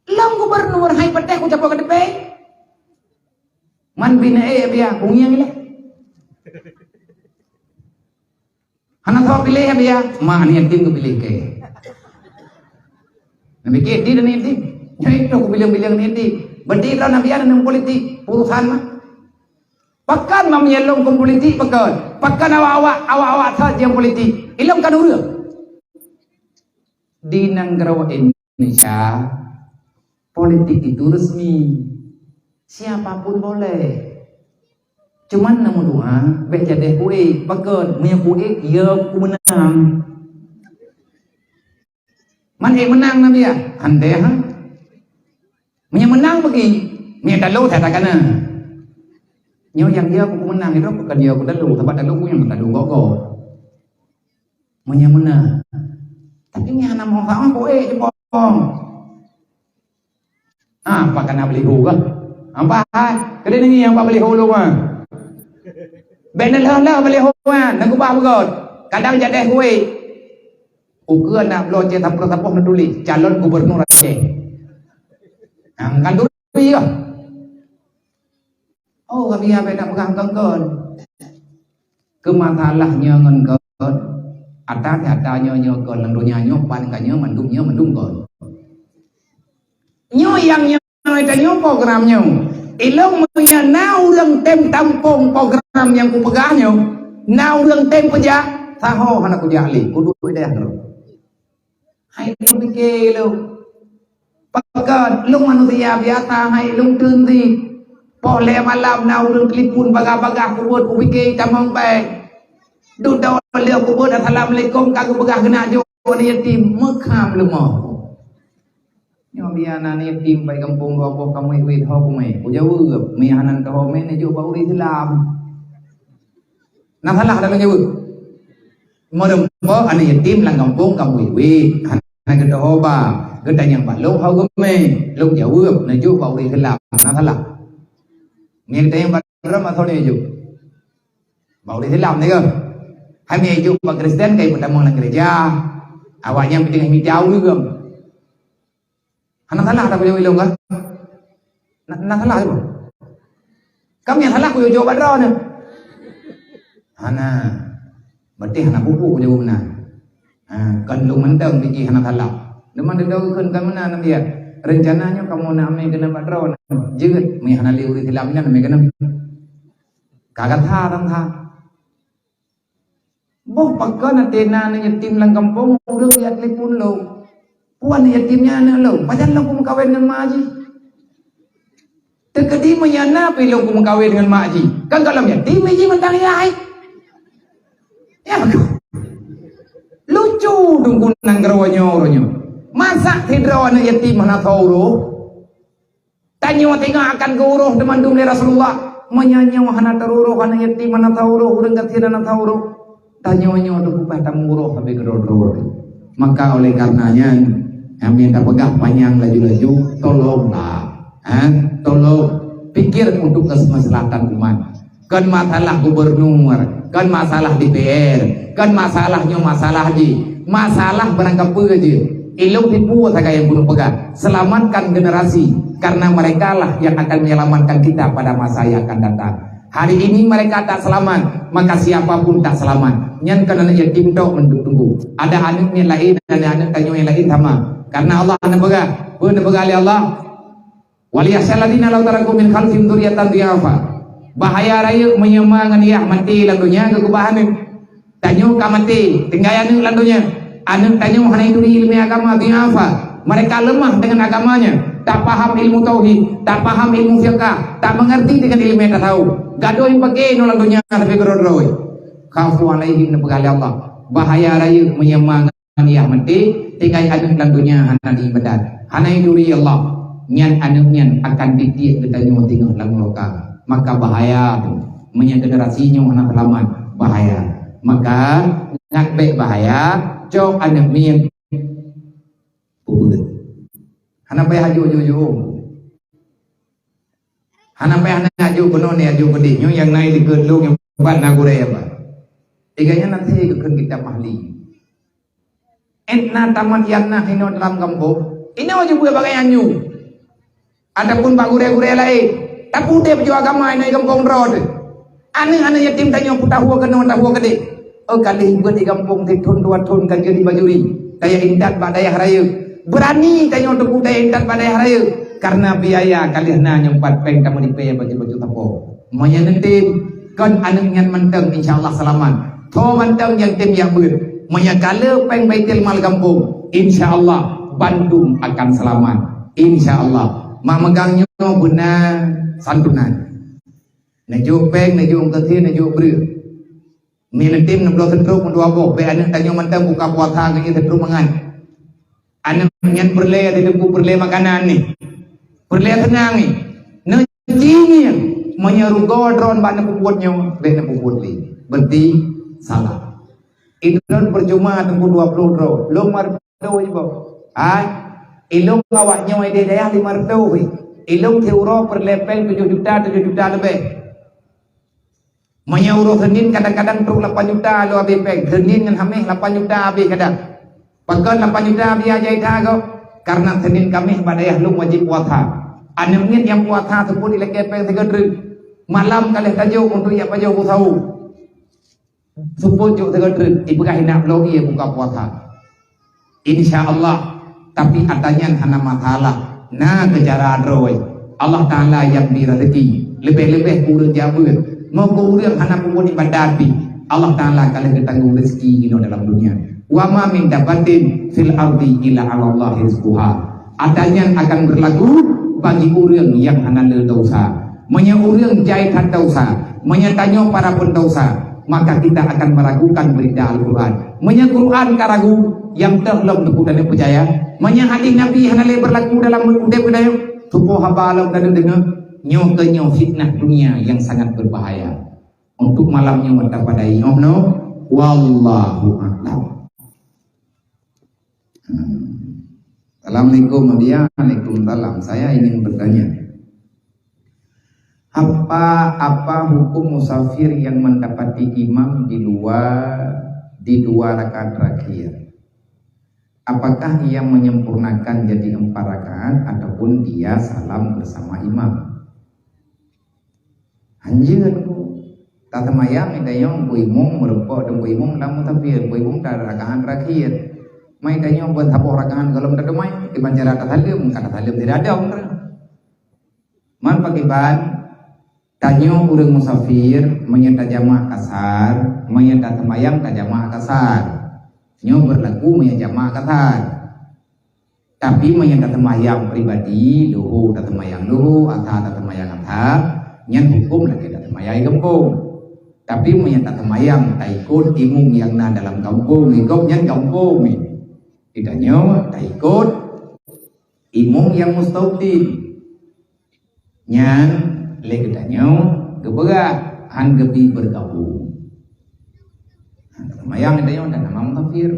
Lom gubernur hai patéh kucapo ka teupée. Man bina ék biya kungieng ilée. Hana soe piléh biya, mak ni yatim kupiléh keu. Nabi ke di dan yatim. Nyoe itu kubilang-bilang ni di. Berarti droe Nabi ada nang politik, urusan mah. Pakon meunyo lôn kon politik pakon? Pakon awak-awak, awak-awak that nyang politik? Ilôn kan ureueng. Di nanggroe Indonesia, politik itu resmi. Siapa pun boleh. Cuman nomor dua, bèk jadeh kuék. Pakon? Meunyo kuék, ya kumeunang. Man ék meunang na biya? Andai ha. Meunyo meunang bagi, meunyo talo that takana. Nyoe nyang dia aku meunang itu bukan dia aku dalu, sebab dalu aku nyang dalu gogo. Meunyoe meunang. Tapi nyang hana manfaat, oh, eh, jebong. Ah, apa kana beli hu kah? Apa hai? Kali ni yang apa beli hu lu mah? Bèk na lheuh-lheuh beli hu mah, na kubah beugöt. Kadang jadeh kueh. Ukeue aneuk bloe cit sapoh-sapoh na tuléh, calon gubernur Aceh. Nah, kan tuléh kah? Oh, kami abéh nak peugah kon-kon. Keu masalah nyoe ngon kon, ata-ata nyoe nyoe kon, lam donya nyoe pan ka nyoe mandum nyoe mandum kon. Nyoe nyang nyoe tanyoe program nyoe. Ilong meunyoe na ureuëng tem tampông program nyang kupeugah nyoe, na ureuëng tem peujak, saho hana kujak lé, kuduek deh lom. Hai lôn pike lôn. Pakon lôn manusia biasa, hai lôn teunti. Poh lhèe malam na ureuëng telepon bagah-bagah, kubeuet kupike tamong bèe. Dudoe lheueh kubeuet assalamualaikum ka geupeugah keuneuk jok aneuk yatim, meukham leumoh. Nyoe biya na aneuk yatim bak gampông dua boh ka muet-muet ho kumé. Kujaweueb, meuihan nan teuho mé neujok bak ureuëng Islam. Na salah dalam jaweueb? Meureumpok aneuk yatim lam gampông ka muet-muet. Hana geuteuho ba. Geutanyong bak lôn ho geumé. Lôn jaweueb, neujok bak ureuëng Islam. Na salah? Nyan geutanyong bak droe masa neujok. Bak ureuëng Islam ni ke? Hai meuijok bak Kristen kai peutamong lam gereja. Awaknyan peutinggai mita ureuëng. Hana salah tak kujaweueb ilong kah? Na, na salah tu. Kami yang salah kujaweueb bak droe ni. Hana. Berarti hana buku kujaweueb meunan. Ha, kan lôn mantong biji hana salah. Leumah deudong kheun ka meunan biar. Rencana nyoe kamoe nak amai keunan bak droe. Jeuet, meuihan hana lé ureuëng Islam nyan amai keunan. Ka gata dan ha. Boh pakon até na aneuk yatim lam gampông, ureuëng jak telepon lôn. Peue aneuk yatim nyan aneuk lôn, pajan lôn kumeukawen ngon mak jih. Teukeudi meunyo na pih lôn kumeukawen ngon mak jih, kan gohlom yatim jih mantong yah. Ya, lucu dungkunan nanggroe nyoe uroe nyoe. Masa sidroe aneuk yatim hana tho uroe? Tanyoe teungoh akan geuuroh teumandum lé Rasulullah. Meunyoe nyoe hana teuuroh, aneuk yatim hana teuuroh, ureuëng gasien hana teuuroh, tanyoe nyoe teupeugah tamuroh sabe keudroe-droe. Maka oleh karena nyan, kami tapeugah panyang laju-laju, tolonglah, ha? Tolong pikir untuk kemaslahatan umat. Kon masalah gubernur, kon masalah D P R, kon masalah nyoe masalah jih, masalah barangkapeue jih. Ilong tipu sagai nyang bunoe peugah, selamatkan generasi, karena merekalah yang akan menyelamatkan kita pada masa yang akan datang. Hari ini mereka tak selamat, maka siapapun tak selamat. Nyan kon aneuk yatim tok meutunggu. Ada aneuk nyang laén, ada aneuk tanyoe nyang laén sama. Karena Allah neupeugah, peue neupeugah lé Allah? "Wal yakhsyal ladzina law taraku min khalfihim dzurriyyatan dhi'afa." Bahaya rayeuk meunyoe ma ngon yah maté lam donya keu keubah aneuk. Tanyoe ka maté, tinggai aneuk lam donya. Aneuk tanyoe hana jituri ileumèe agama, dhi'afa. Mereka lemah dengan agamanya. Tak paham ilmu tauhid, tak paham ilmu fiqah, tak mengerti dengan ileumèe tasawuf. Gadôh nyang paké nyoe lam donya tapi keudroe-droe. Khafu alaihim, neupeugah lé Allah. Bahaya rayeuk meunyoe ma ngon yah maté, tinggai aneuk lam donya hana diibadat, hana jituri Allah. Nyan aneuk nyan akan titiek geutanyoe teungoh lam nuraka. Maka bahaya tu. Meunyoe generasi nyoe hana seulamat, bahaya. Maka ngat bèk bahaya, cok aneuk miet peubuet. Hana payah aju-aju. Hana payah na aju keunoe, ni aju keudeh. Nyoe nyang na di keulong nyang ban na gurèe ban. Tiga nyan nanti geukheun kitab mahli. Ét na tamat nyang na hinoe dalam gampông. Inoe jeuet bagai anyueng. Ataupun bak gurèe-gurèe laén. Tapi udép jeuet agama inoe gampông droe teuh. Aneuk-aneuk yatim tanyoe peutahue keunoe, tahue keudeh. Oh, ka lheueh beuet di gampông sithon dua thon ka jeuet di bajuri. Dayah intat bak dayah rayeuk. Beurani tanyoe teuku dayah intat bak dayah rayeuk. Karena biaya ka lheueh na nyoe pat péng tameulipe baju-baju sapo. Meunyoe neutem, kon aneuk nyan mantong, insya Allah seulamat. Tho mantong nyang tem jak beuet. Meunyoe ka le péng Baitul Mal gampông, insya Allah bandum akan seulamat. Insya Allah. Mak meugang nyoe beuna santunan. Neujok péng, neujok eungkôt, neujok breueh. Mie neutem neubloe seutrok meudua boh, bèk aneuk tanyoe mantong buka puasa ngon seutrok mangat. Aneuk nyan peureulèe, di teungku peureulèe makanan ni. Peureulèe seunang ni. Neuci ngieng. Meunyoe rugoe droe bak neupeubuet nyoe, bèk neupeubuet lé. Berarti salah. Idroe percuma teungku dua ploh droe, lôn martoh iboh. Hai, ilôn awak nyoe di dayah lima reutôh. Ilôn siuroe peureulèe pèng tujoh juta, tujoh juta leubeh. Meunyoe uroe Senin kadang-kadang trok lapan juta lôn abéh pèng. Senin ngon Hamèh lapan juta abéh kadang. Pakon lapan juta biaya jai that gob? Karena Senin Kaméh bak dayah lôn wajéb puasa. Aneuk miet nyang puasa seupôt ilakèe pèng sigoe treuk. Malam ka lheueh tajok untuk jak pajoh bu sawo. Seupôt jok sigoe treuk, ipeugah indak bloe ié buka puasa. Insya Allah, tapi ata nyan hana masalah. Na keu cara droe. Allah Taala nyang bri rezeki. Leubeh-leubeh keu ureueng jak beuet. Meunyoe ureueng hana peubuet ibadat pih, Allah Taala ka lheueh geutanggong rezeki inoe dalam dunia. Wa ma min dabbatin fil ardi illa 'alallahi rizquha. Ata nyan akan berlaku bagi ureueng nyang hana le desya. Meunyoe ureueng jai that desya, meunyoe tanyoe para peudesya, maka kita akan meragukan berita Al-Quran. Meunyoe Quran ka ragu, nyang toh lom teupeu tanyoe peucaya? Meunyoe hadis Nabi hana lé berlaku dalam udép geutanyoe, tupo haba lom tanyoe deungoe, nyoe keuh nyoe fitnah dunia yang sangat berbahaya. Untuk malam nyoe mata padai nyoe, wallahu a'lam. Hmm. Assalamualaikum, Abiya. Waalaikumsalam. Saya ingin bertanya, apa, apa hukum musafir yang mendapati imam di luar, di dua rakaat terakhir? Apakah ia menyempurnakan jadi empat rakaat ataupun dia salam bersama imam? Hanjeuet ku. Tateumayang geutanyoe bak imum, meureumpok deungon imum lam musafir, bak imum lam rakaat terakhir. Mai tanyoe beuet saboh rakaat gohlom tateumayang, kiban cara tasaleuem, ka tasaleuem sidadong. Man pakriban, tanyoe ureueng musafir, meunyoe tajamak kasar, meunyoe tateumayang tajamak kasar. Nyoe beurlaku meunyoe jamak kasar. Tapi meunyoe tateumayang pribadi, luho tateumayang luho, asa tateumayang asa, nyan huköm lagèe tateumayang di gampông. Tapi meunyoe tateumayang taikot imum nyang na dalam gampông, di gob nyan gampông nyan. Geutanyoe taikot imum nyang mustautin. Nyan lé geutanyoe geupeugah han geubi beurgabông. Nah, tateumayang geutanyoe dan nama musafir.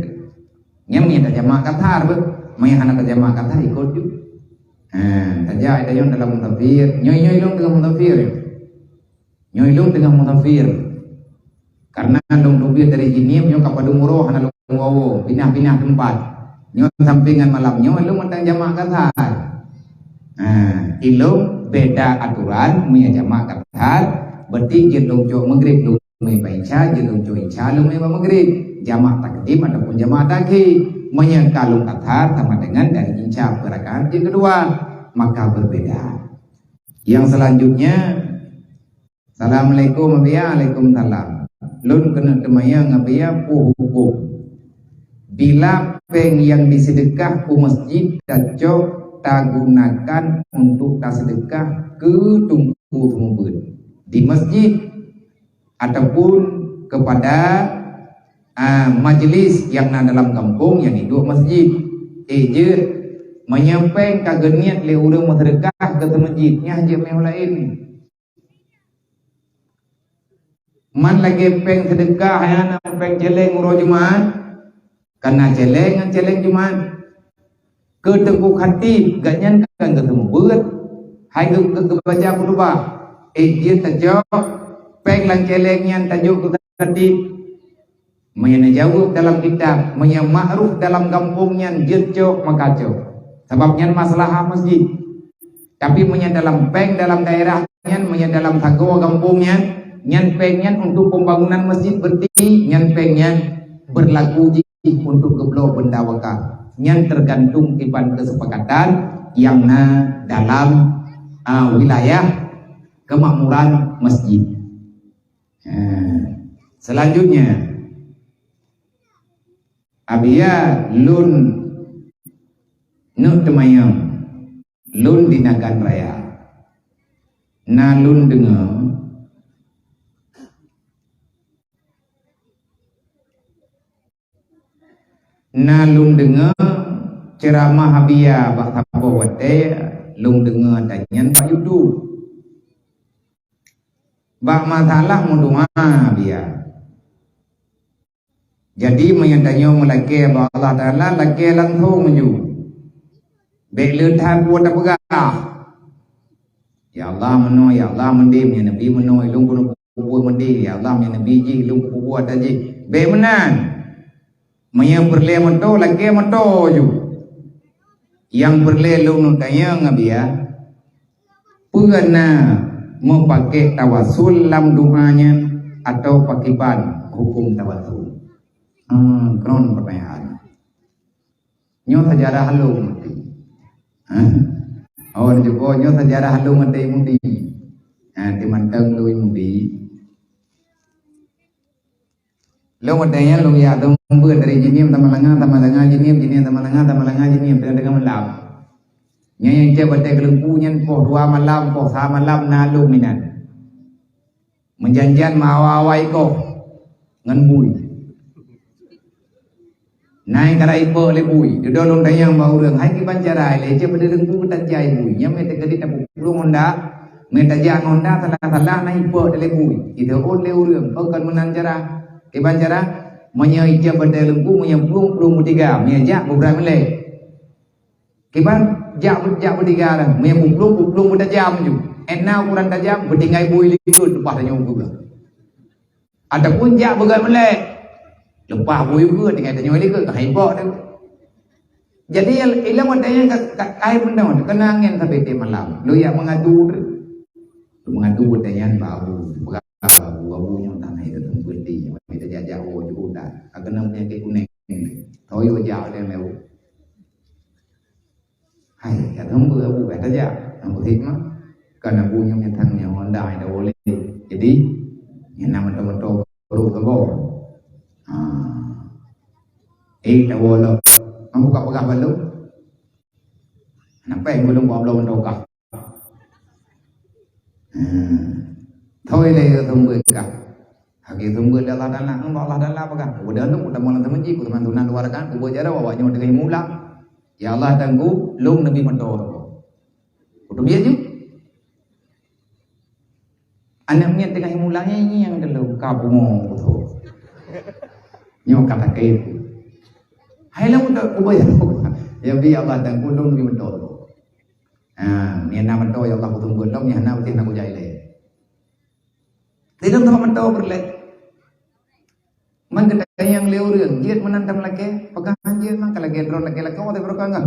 Nyan meunyoe tajamak kasar beuh, meunyoe hana tajamak kasar ikot ju. Ha, tajak geutanyoe dalam musafir. Nyoe, nyoe ilôn teungoh musafir. Nyoe ilôn teungoh musafir. Karena lôn teubiet dari Jeunieb nyoe ka padum uroe hana lôn woe-woe, pinah-pinah teumpat. Nyoe sampé ngon malam nyoe ilôn mantong jamak kasar. Ha, ilôn beda atoran, meunyoe jamak kasar, berarti jeuet lôn cok Maghrib lôn mé bak Isya, jeuet lôn cok Isya lôn mé bak Maghrib. Jamak takdim ataupun jamak takhir. Meunyoe ka lôn kasar sama dengan dari Isya peurakaat jeuet keudua, maka berbeda. Yang selanjutnya, Assalamualaikum, Abiya. Waalaikumsalam. Lôn keuneuk teumayang, Abiya, peue huköm bila péng nyang diseudeukah u masjid tacok tagunakan untuk taseudeukah keu teungku seumeubeuet di masjid ataupun keupada, a, majlis nyang na dalam gampông nyang jiduek masjid? Eh, jeuet, meunyoe péng ka geuniet lé ureueng meuseudeukah keu seumeujid, nyan jeuet meuh laén. Man lagèe péng seudeukah nyan, péng cèlèng uroe Jumat, ka na cèlèng ngon cèlèng Jumat. Keu teungku khatib, gobnyan kan geuseumeubeuet, hai geu-, geu-, geubaca khutubah. Eh, jeuet tacok péng lam cèlèng nyan tajok keu khatib. Meunyoe neujaweueb dalam kitab, meunyoe makruf dalam gampông nyan jeuet cok, maka cok. Sabab nyan maslahah masjid. Tapi meunyoe dalam péng dalam daerah nyan, meunyoe dalam sagoe gampông nyan, nyan péng nyan untuk pembangunan masjid, berarti nyan péng nyan beurlaku jih untuk geubloe benda wakaf. Nyan teugantung kiban keuseupakat nyang na dalam, a, wilayah keumakmuran masjid. Ha. Selanjutnya, Abiya, lôn neuk teumayang, lôn di Nagan Raya. Na lôn deungoe, na lôn deungoe ceuramah Abiya bak saboh watèe, lôn deungoe ata nyan bak YouTube. Bak masalah meudoa biasa. Jadi, meunyoe tanyoe meulakée bak Allah Taala, lakée langsong ju. Bék le that buet tapeugah, "Ya Allah meunoe, ya Allah meudeh, ya Nabi meunoe, lôn keuneuk peubuet meudeh, ya Allah, ya Nabi jih, lôn keuneuk peubuet ata jih." Bék meunan. Meunyoe peureulée meutoe, lakée meutoe ju. Nyang peureulée lôn tanyong, Abiya, peue na meupakék tawasul lam doa nyan, atawa pakriban huköm tawasul? Hmm, kron peutanyaan. Nyoe seujarah lôn meuti. Hah? Oh, jeuet nyoe seujarah lôn meuti mudi. Ha, timantong lôn mudi. Lôn watée nyan lôn jak seumeubeuet dari Jeunieb Tamalanga, Tamalanga Jeunieb, Jeunieb Tamalanga, Tamalanga Jeunieb, teungoh-teungoh malam. Nyan nyang cit watée keuleumpu nyan poh dua malam, poh sa malam na lôn meunan. Meujan-jan meuawa-awa ikoh ngon bui. Nyan ka ipeuk lé bui. Dudoe lôn tanyong bak ureuëng, "Hai kiban cara ilée cit beudeureueng bui tajai bui?" Nyan meuteukadi tapeuplong honda, meutajak ngon honda salah-salah na ipeuk lé bui. Iteuôt lé ureuëng, "Oh, kon meunan cara." Kiban cara, meunyoe ijak beudeureueng bui, meunyoe plueng, plueng beutiga, meunyoe jak beubrat meulée. Kiban jak, jak beutiga dah, meunyoe buplueng, buplueng beutajam ju. Ék na ukuran tajam, beutinggai bui likot leupah tanyoe beugeue. Ataupun jak beugai meulée, leupah bui beugeue, tinggai tanyoe likot, ka hai bok tu. Jadi, ilong watée nyan ka, ka, ka hai meunoe, keunan angén sabe tieb malam. Lôn jak meungadu tu. Lôn meungadu watée nyan bak abu. Abu, abu nyoe tangai teuteumpeuet di, nyoe tajak-jak woe ju udah. Ka keunong peunyakét kuneng. Toyok jak watée nyan lewat. Hai, ka teumbeu abu ka tajak, abu hikmah. Kan abu nyoe meuthang nyoe honda hai dawoe lé. Jadi, nyan na moto-moto baru teubo. Ha. Eh, dawoe lom. Abu ka peugah balok. Kenapa yang belum bawa belum tokah? Hmm. Thoi lé seumeubeuet kah. Lagée seumeubeuet lé Allah Taala, Allah Taala peugah, "Udah lôn utamong lam teumeuji, kuteumang tunan dua rakaat, kubuet jaroe awak nyoe teungoh mulang. Ya Allah, tanggu lôn neubi meutoe." Kutubiet ju. Aneuk miet teungoh mulang nyan nyang geulong ka pungo kuto. Nyoe ka takée. Hai lôn udah kubuet jaroe. Ya bi Allah, tanggu lôn neubi meutoe. Ha, nyang na meutoe ya Allah kutunggu lom, nyang hana beutih na kujai lé. Sidang sama meutoe peureulée. Man geutanyong lé ureuëng, jeuet meunan tam lakée, peugah jeuet man ka lakée droe lakée lakoe watée barokah enggak?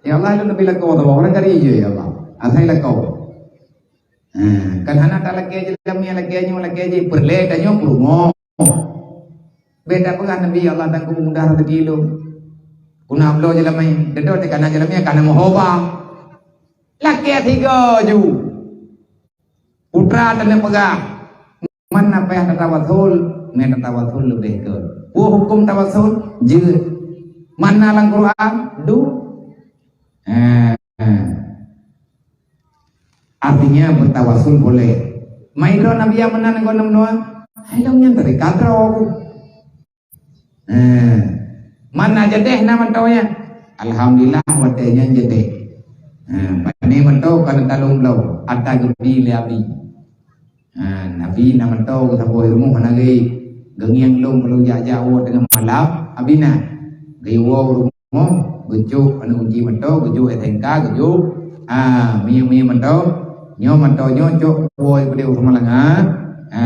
Ya Allah, lôn neubi lakoe watée barokah, ureuëng kari jeuet ya Allah. Asai lakoe. Ha, kan hana talakée jeulamie lakée nyoe lakée jih, peureulée tanyoe peurumoh. Bék tapeugah Nabi Allah dan kubu mudah rezeki lôn. Kuna bloe jeulamie, dedo teuka na jeulamie kana meuhoba. Lakée tiga ju. Putra teuneuk peugah, man na payah tatawasul, mé tatawasul leubeh ke. Peue huköm tawasul? Jeuet. Man na lam Quran? Du. Eh. Artinya bertawasul boleh. Mai droe Nabi nyang meunan ngon neunoe, hai lom nyan teudekat droe. Eh, man na jadeh na mantong nyan. Alhamdulillah watée nyan jadeh. Eh, pane mantong ka neutalong bloe, ata geubi lé Abi. Ha, Nabi na mantong geusaboh rumoh hana gei. Geungieng lom meulojak-jak woe teungoh malam, Abi na. Geuwoe rumoh, geucok aneuk uji mantong, geujok S M K, geujok, ha, minyeuk-minyeuk mantong. Nyoe mantong nyoe cok woe keudeh u Samalanga. Ha,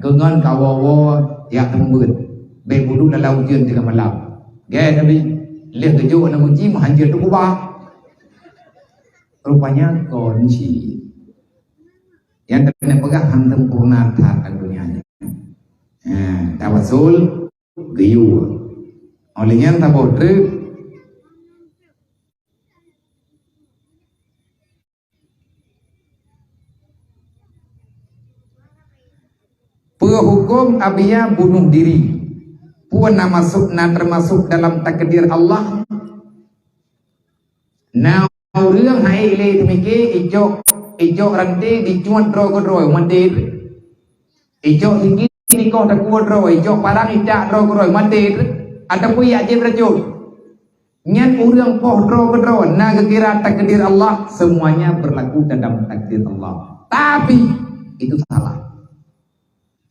keungon ka woe-woe jak seumeubeuet. Bék buduek dalam ujeuen teungoh malam. Gét Nabi, lheueh geujok aneuk uji meuhanjeuet teukuba. Rupanya kon cit. Nyang keuneuk peugah han sempurna that lam donya nyoe. Ha, tawasul geuyue. Óh lheueh nyan saboh treuk. Peue huköm Abiya bunuh diri? Peue na masuk, na teumasok dalam takdir Allah? Na ureuëng hai lé teumike icok, icok ranté dicuat droe keudroe maté. Icok siki dikoh takue droe, icok parang icak droe keudroe maté. Ataupun yak jép racun. Nyan ureuëng poh droe keudroe na geukira takdir Allah, semuanya berlaku dalam takdir Allah. Tapi itu salah.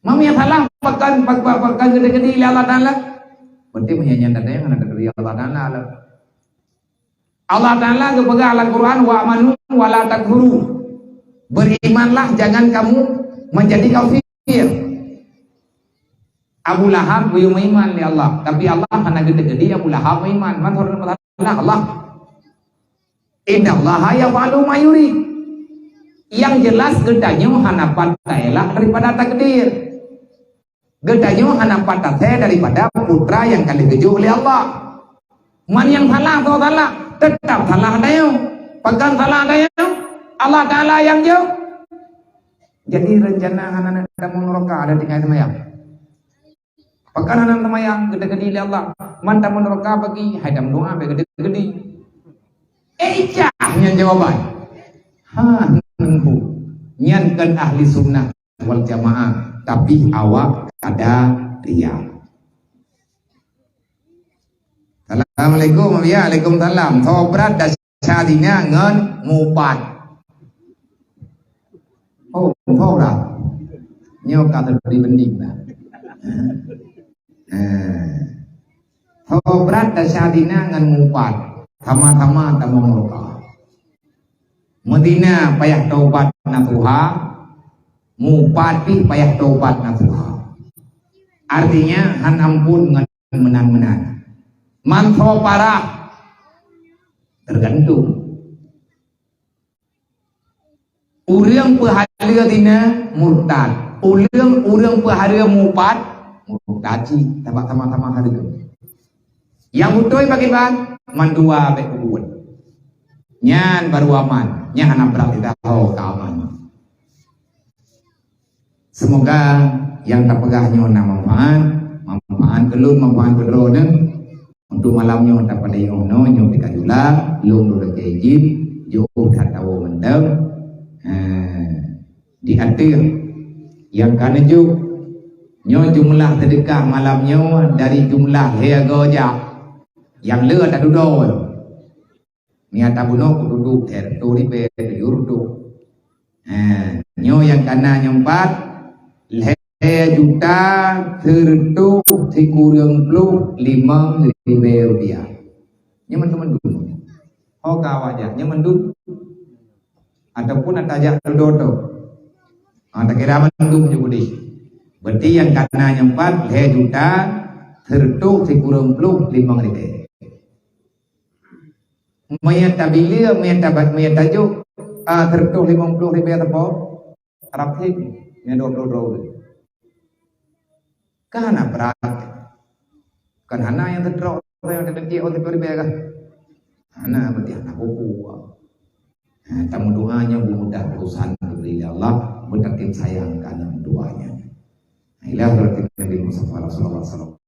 Mami yang salah, pakon, pakon, pakon geude-geude lé Allah Taala. Berarti meunyo nyan tadi hana geude Allah Taala lah. Allah Taala geupeugah lam Quran, "Wa amanu wa la takfuru." Berimanlah, jangan kamu menjadi kafir. Abu Lahab geuyue meuiman lé Allah, tapi Allah hana geude-geude Abu Lahab meuiman. Man Allah, Allah. "Innallaha yaf'alu ma yurid." Yang jelas geutanyoe hana pat taelak daripada takdir. Geutanyoe hana pat tasé daripada putra nyang ka lheueh geujok lé Allah. Man nyang salah, soe salah? Teutap salah tanyoe. Pakon salah tanyoe? Allah Taala nyang jok. Jadi rencana hana tamong neuraka ada tinggai seumayang. Pakon hana seumayang, geude-geude lé Allah. Man tamong neuraka bagi, hai tamong doa bèk geude-geude. Eh, icah nyan jawaban. Ha, nunggu. Nyan kan ahli sunnah wal jamaah, tapi awak ada ria. Assalamualaikum, ya, waalaikumsalam. Sobrat dan syadina ngon mupat. Oh, sobrat. Nyoe ka teubri bending dah. Eh. Sobrat dan syadina ngon mupat. Sama-sama tamong neuraka. Meudina payah tobat nasuha, mupat pih payah tobat nasuha. Artinya, han ampun ngon meunan-meunan. Man soe parah, tergantung. Ureuëng peuhaleue zina, murtad. Ureuëng, ureuëng peuhaleue mupat, murtad cit. Sabab sama-sama haleue. Nyang beutôi pakriban? Man dua bèk peubuet. Nyan baru aman. Nyan hana brat lidah ho ka aman. Semoga nyang tapeugah nyoe na manfaat, manfaat keu lôn, manfaat keu droeneuh. Untuk malam nyoe tapadeungoe nyoe, nyoe di Kajula, lôn lôn lakèe izin, jiôh that tawoe mantong. Ha, di ateueh nyang ka neujok, nyoe jumlah seudeukah malam nyoe dari jumlah lhèe goe jak. Nyang le tadudoe. Meunyo tabunoe kududuek lhèe reutôh ribèe, tujoh reutôh. Ha, nyoe nyang kana nyang pat, lhèe juta sireutôh sikureueng ploh limong ribèe rupiah. Nyoe mandum-mandum. Ho ka awak jak, nyoe mandum. Ataupun ata jak dudoe. Ha, takira mandum nyoe budi. Berarti nyang kana nyang pat lhèe juta sireutôh sikureueng ploh limong ribèe. Meunyo tabila, meunyo tabat, meunyo tajok, ah, sireutôh limong ploh ribèe teupeu, harab sép, meunyo dua ploh droe. Kan hana brat. Kan hana nyang teudroe, nyang teudeuek, oh, sireutôh ribèe kah? Hana, berarti hana buku. Ha, tameudoa nyoe beumudah urusan dibri lé Allah, beutaktim sayang ka aneuk dua nyan. Inilah berarti Nabi Mustafa Rasulullah sallallahu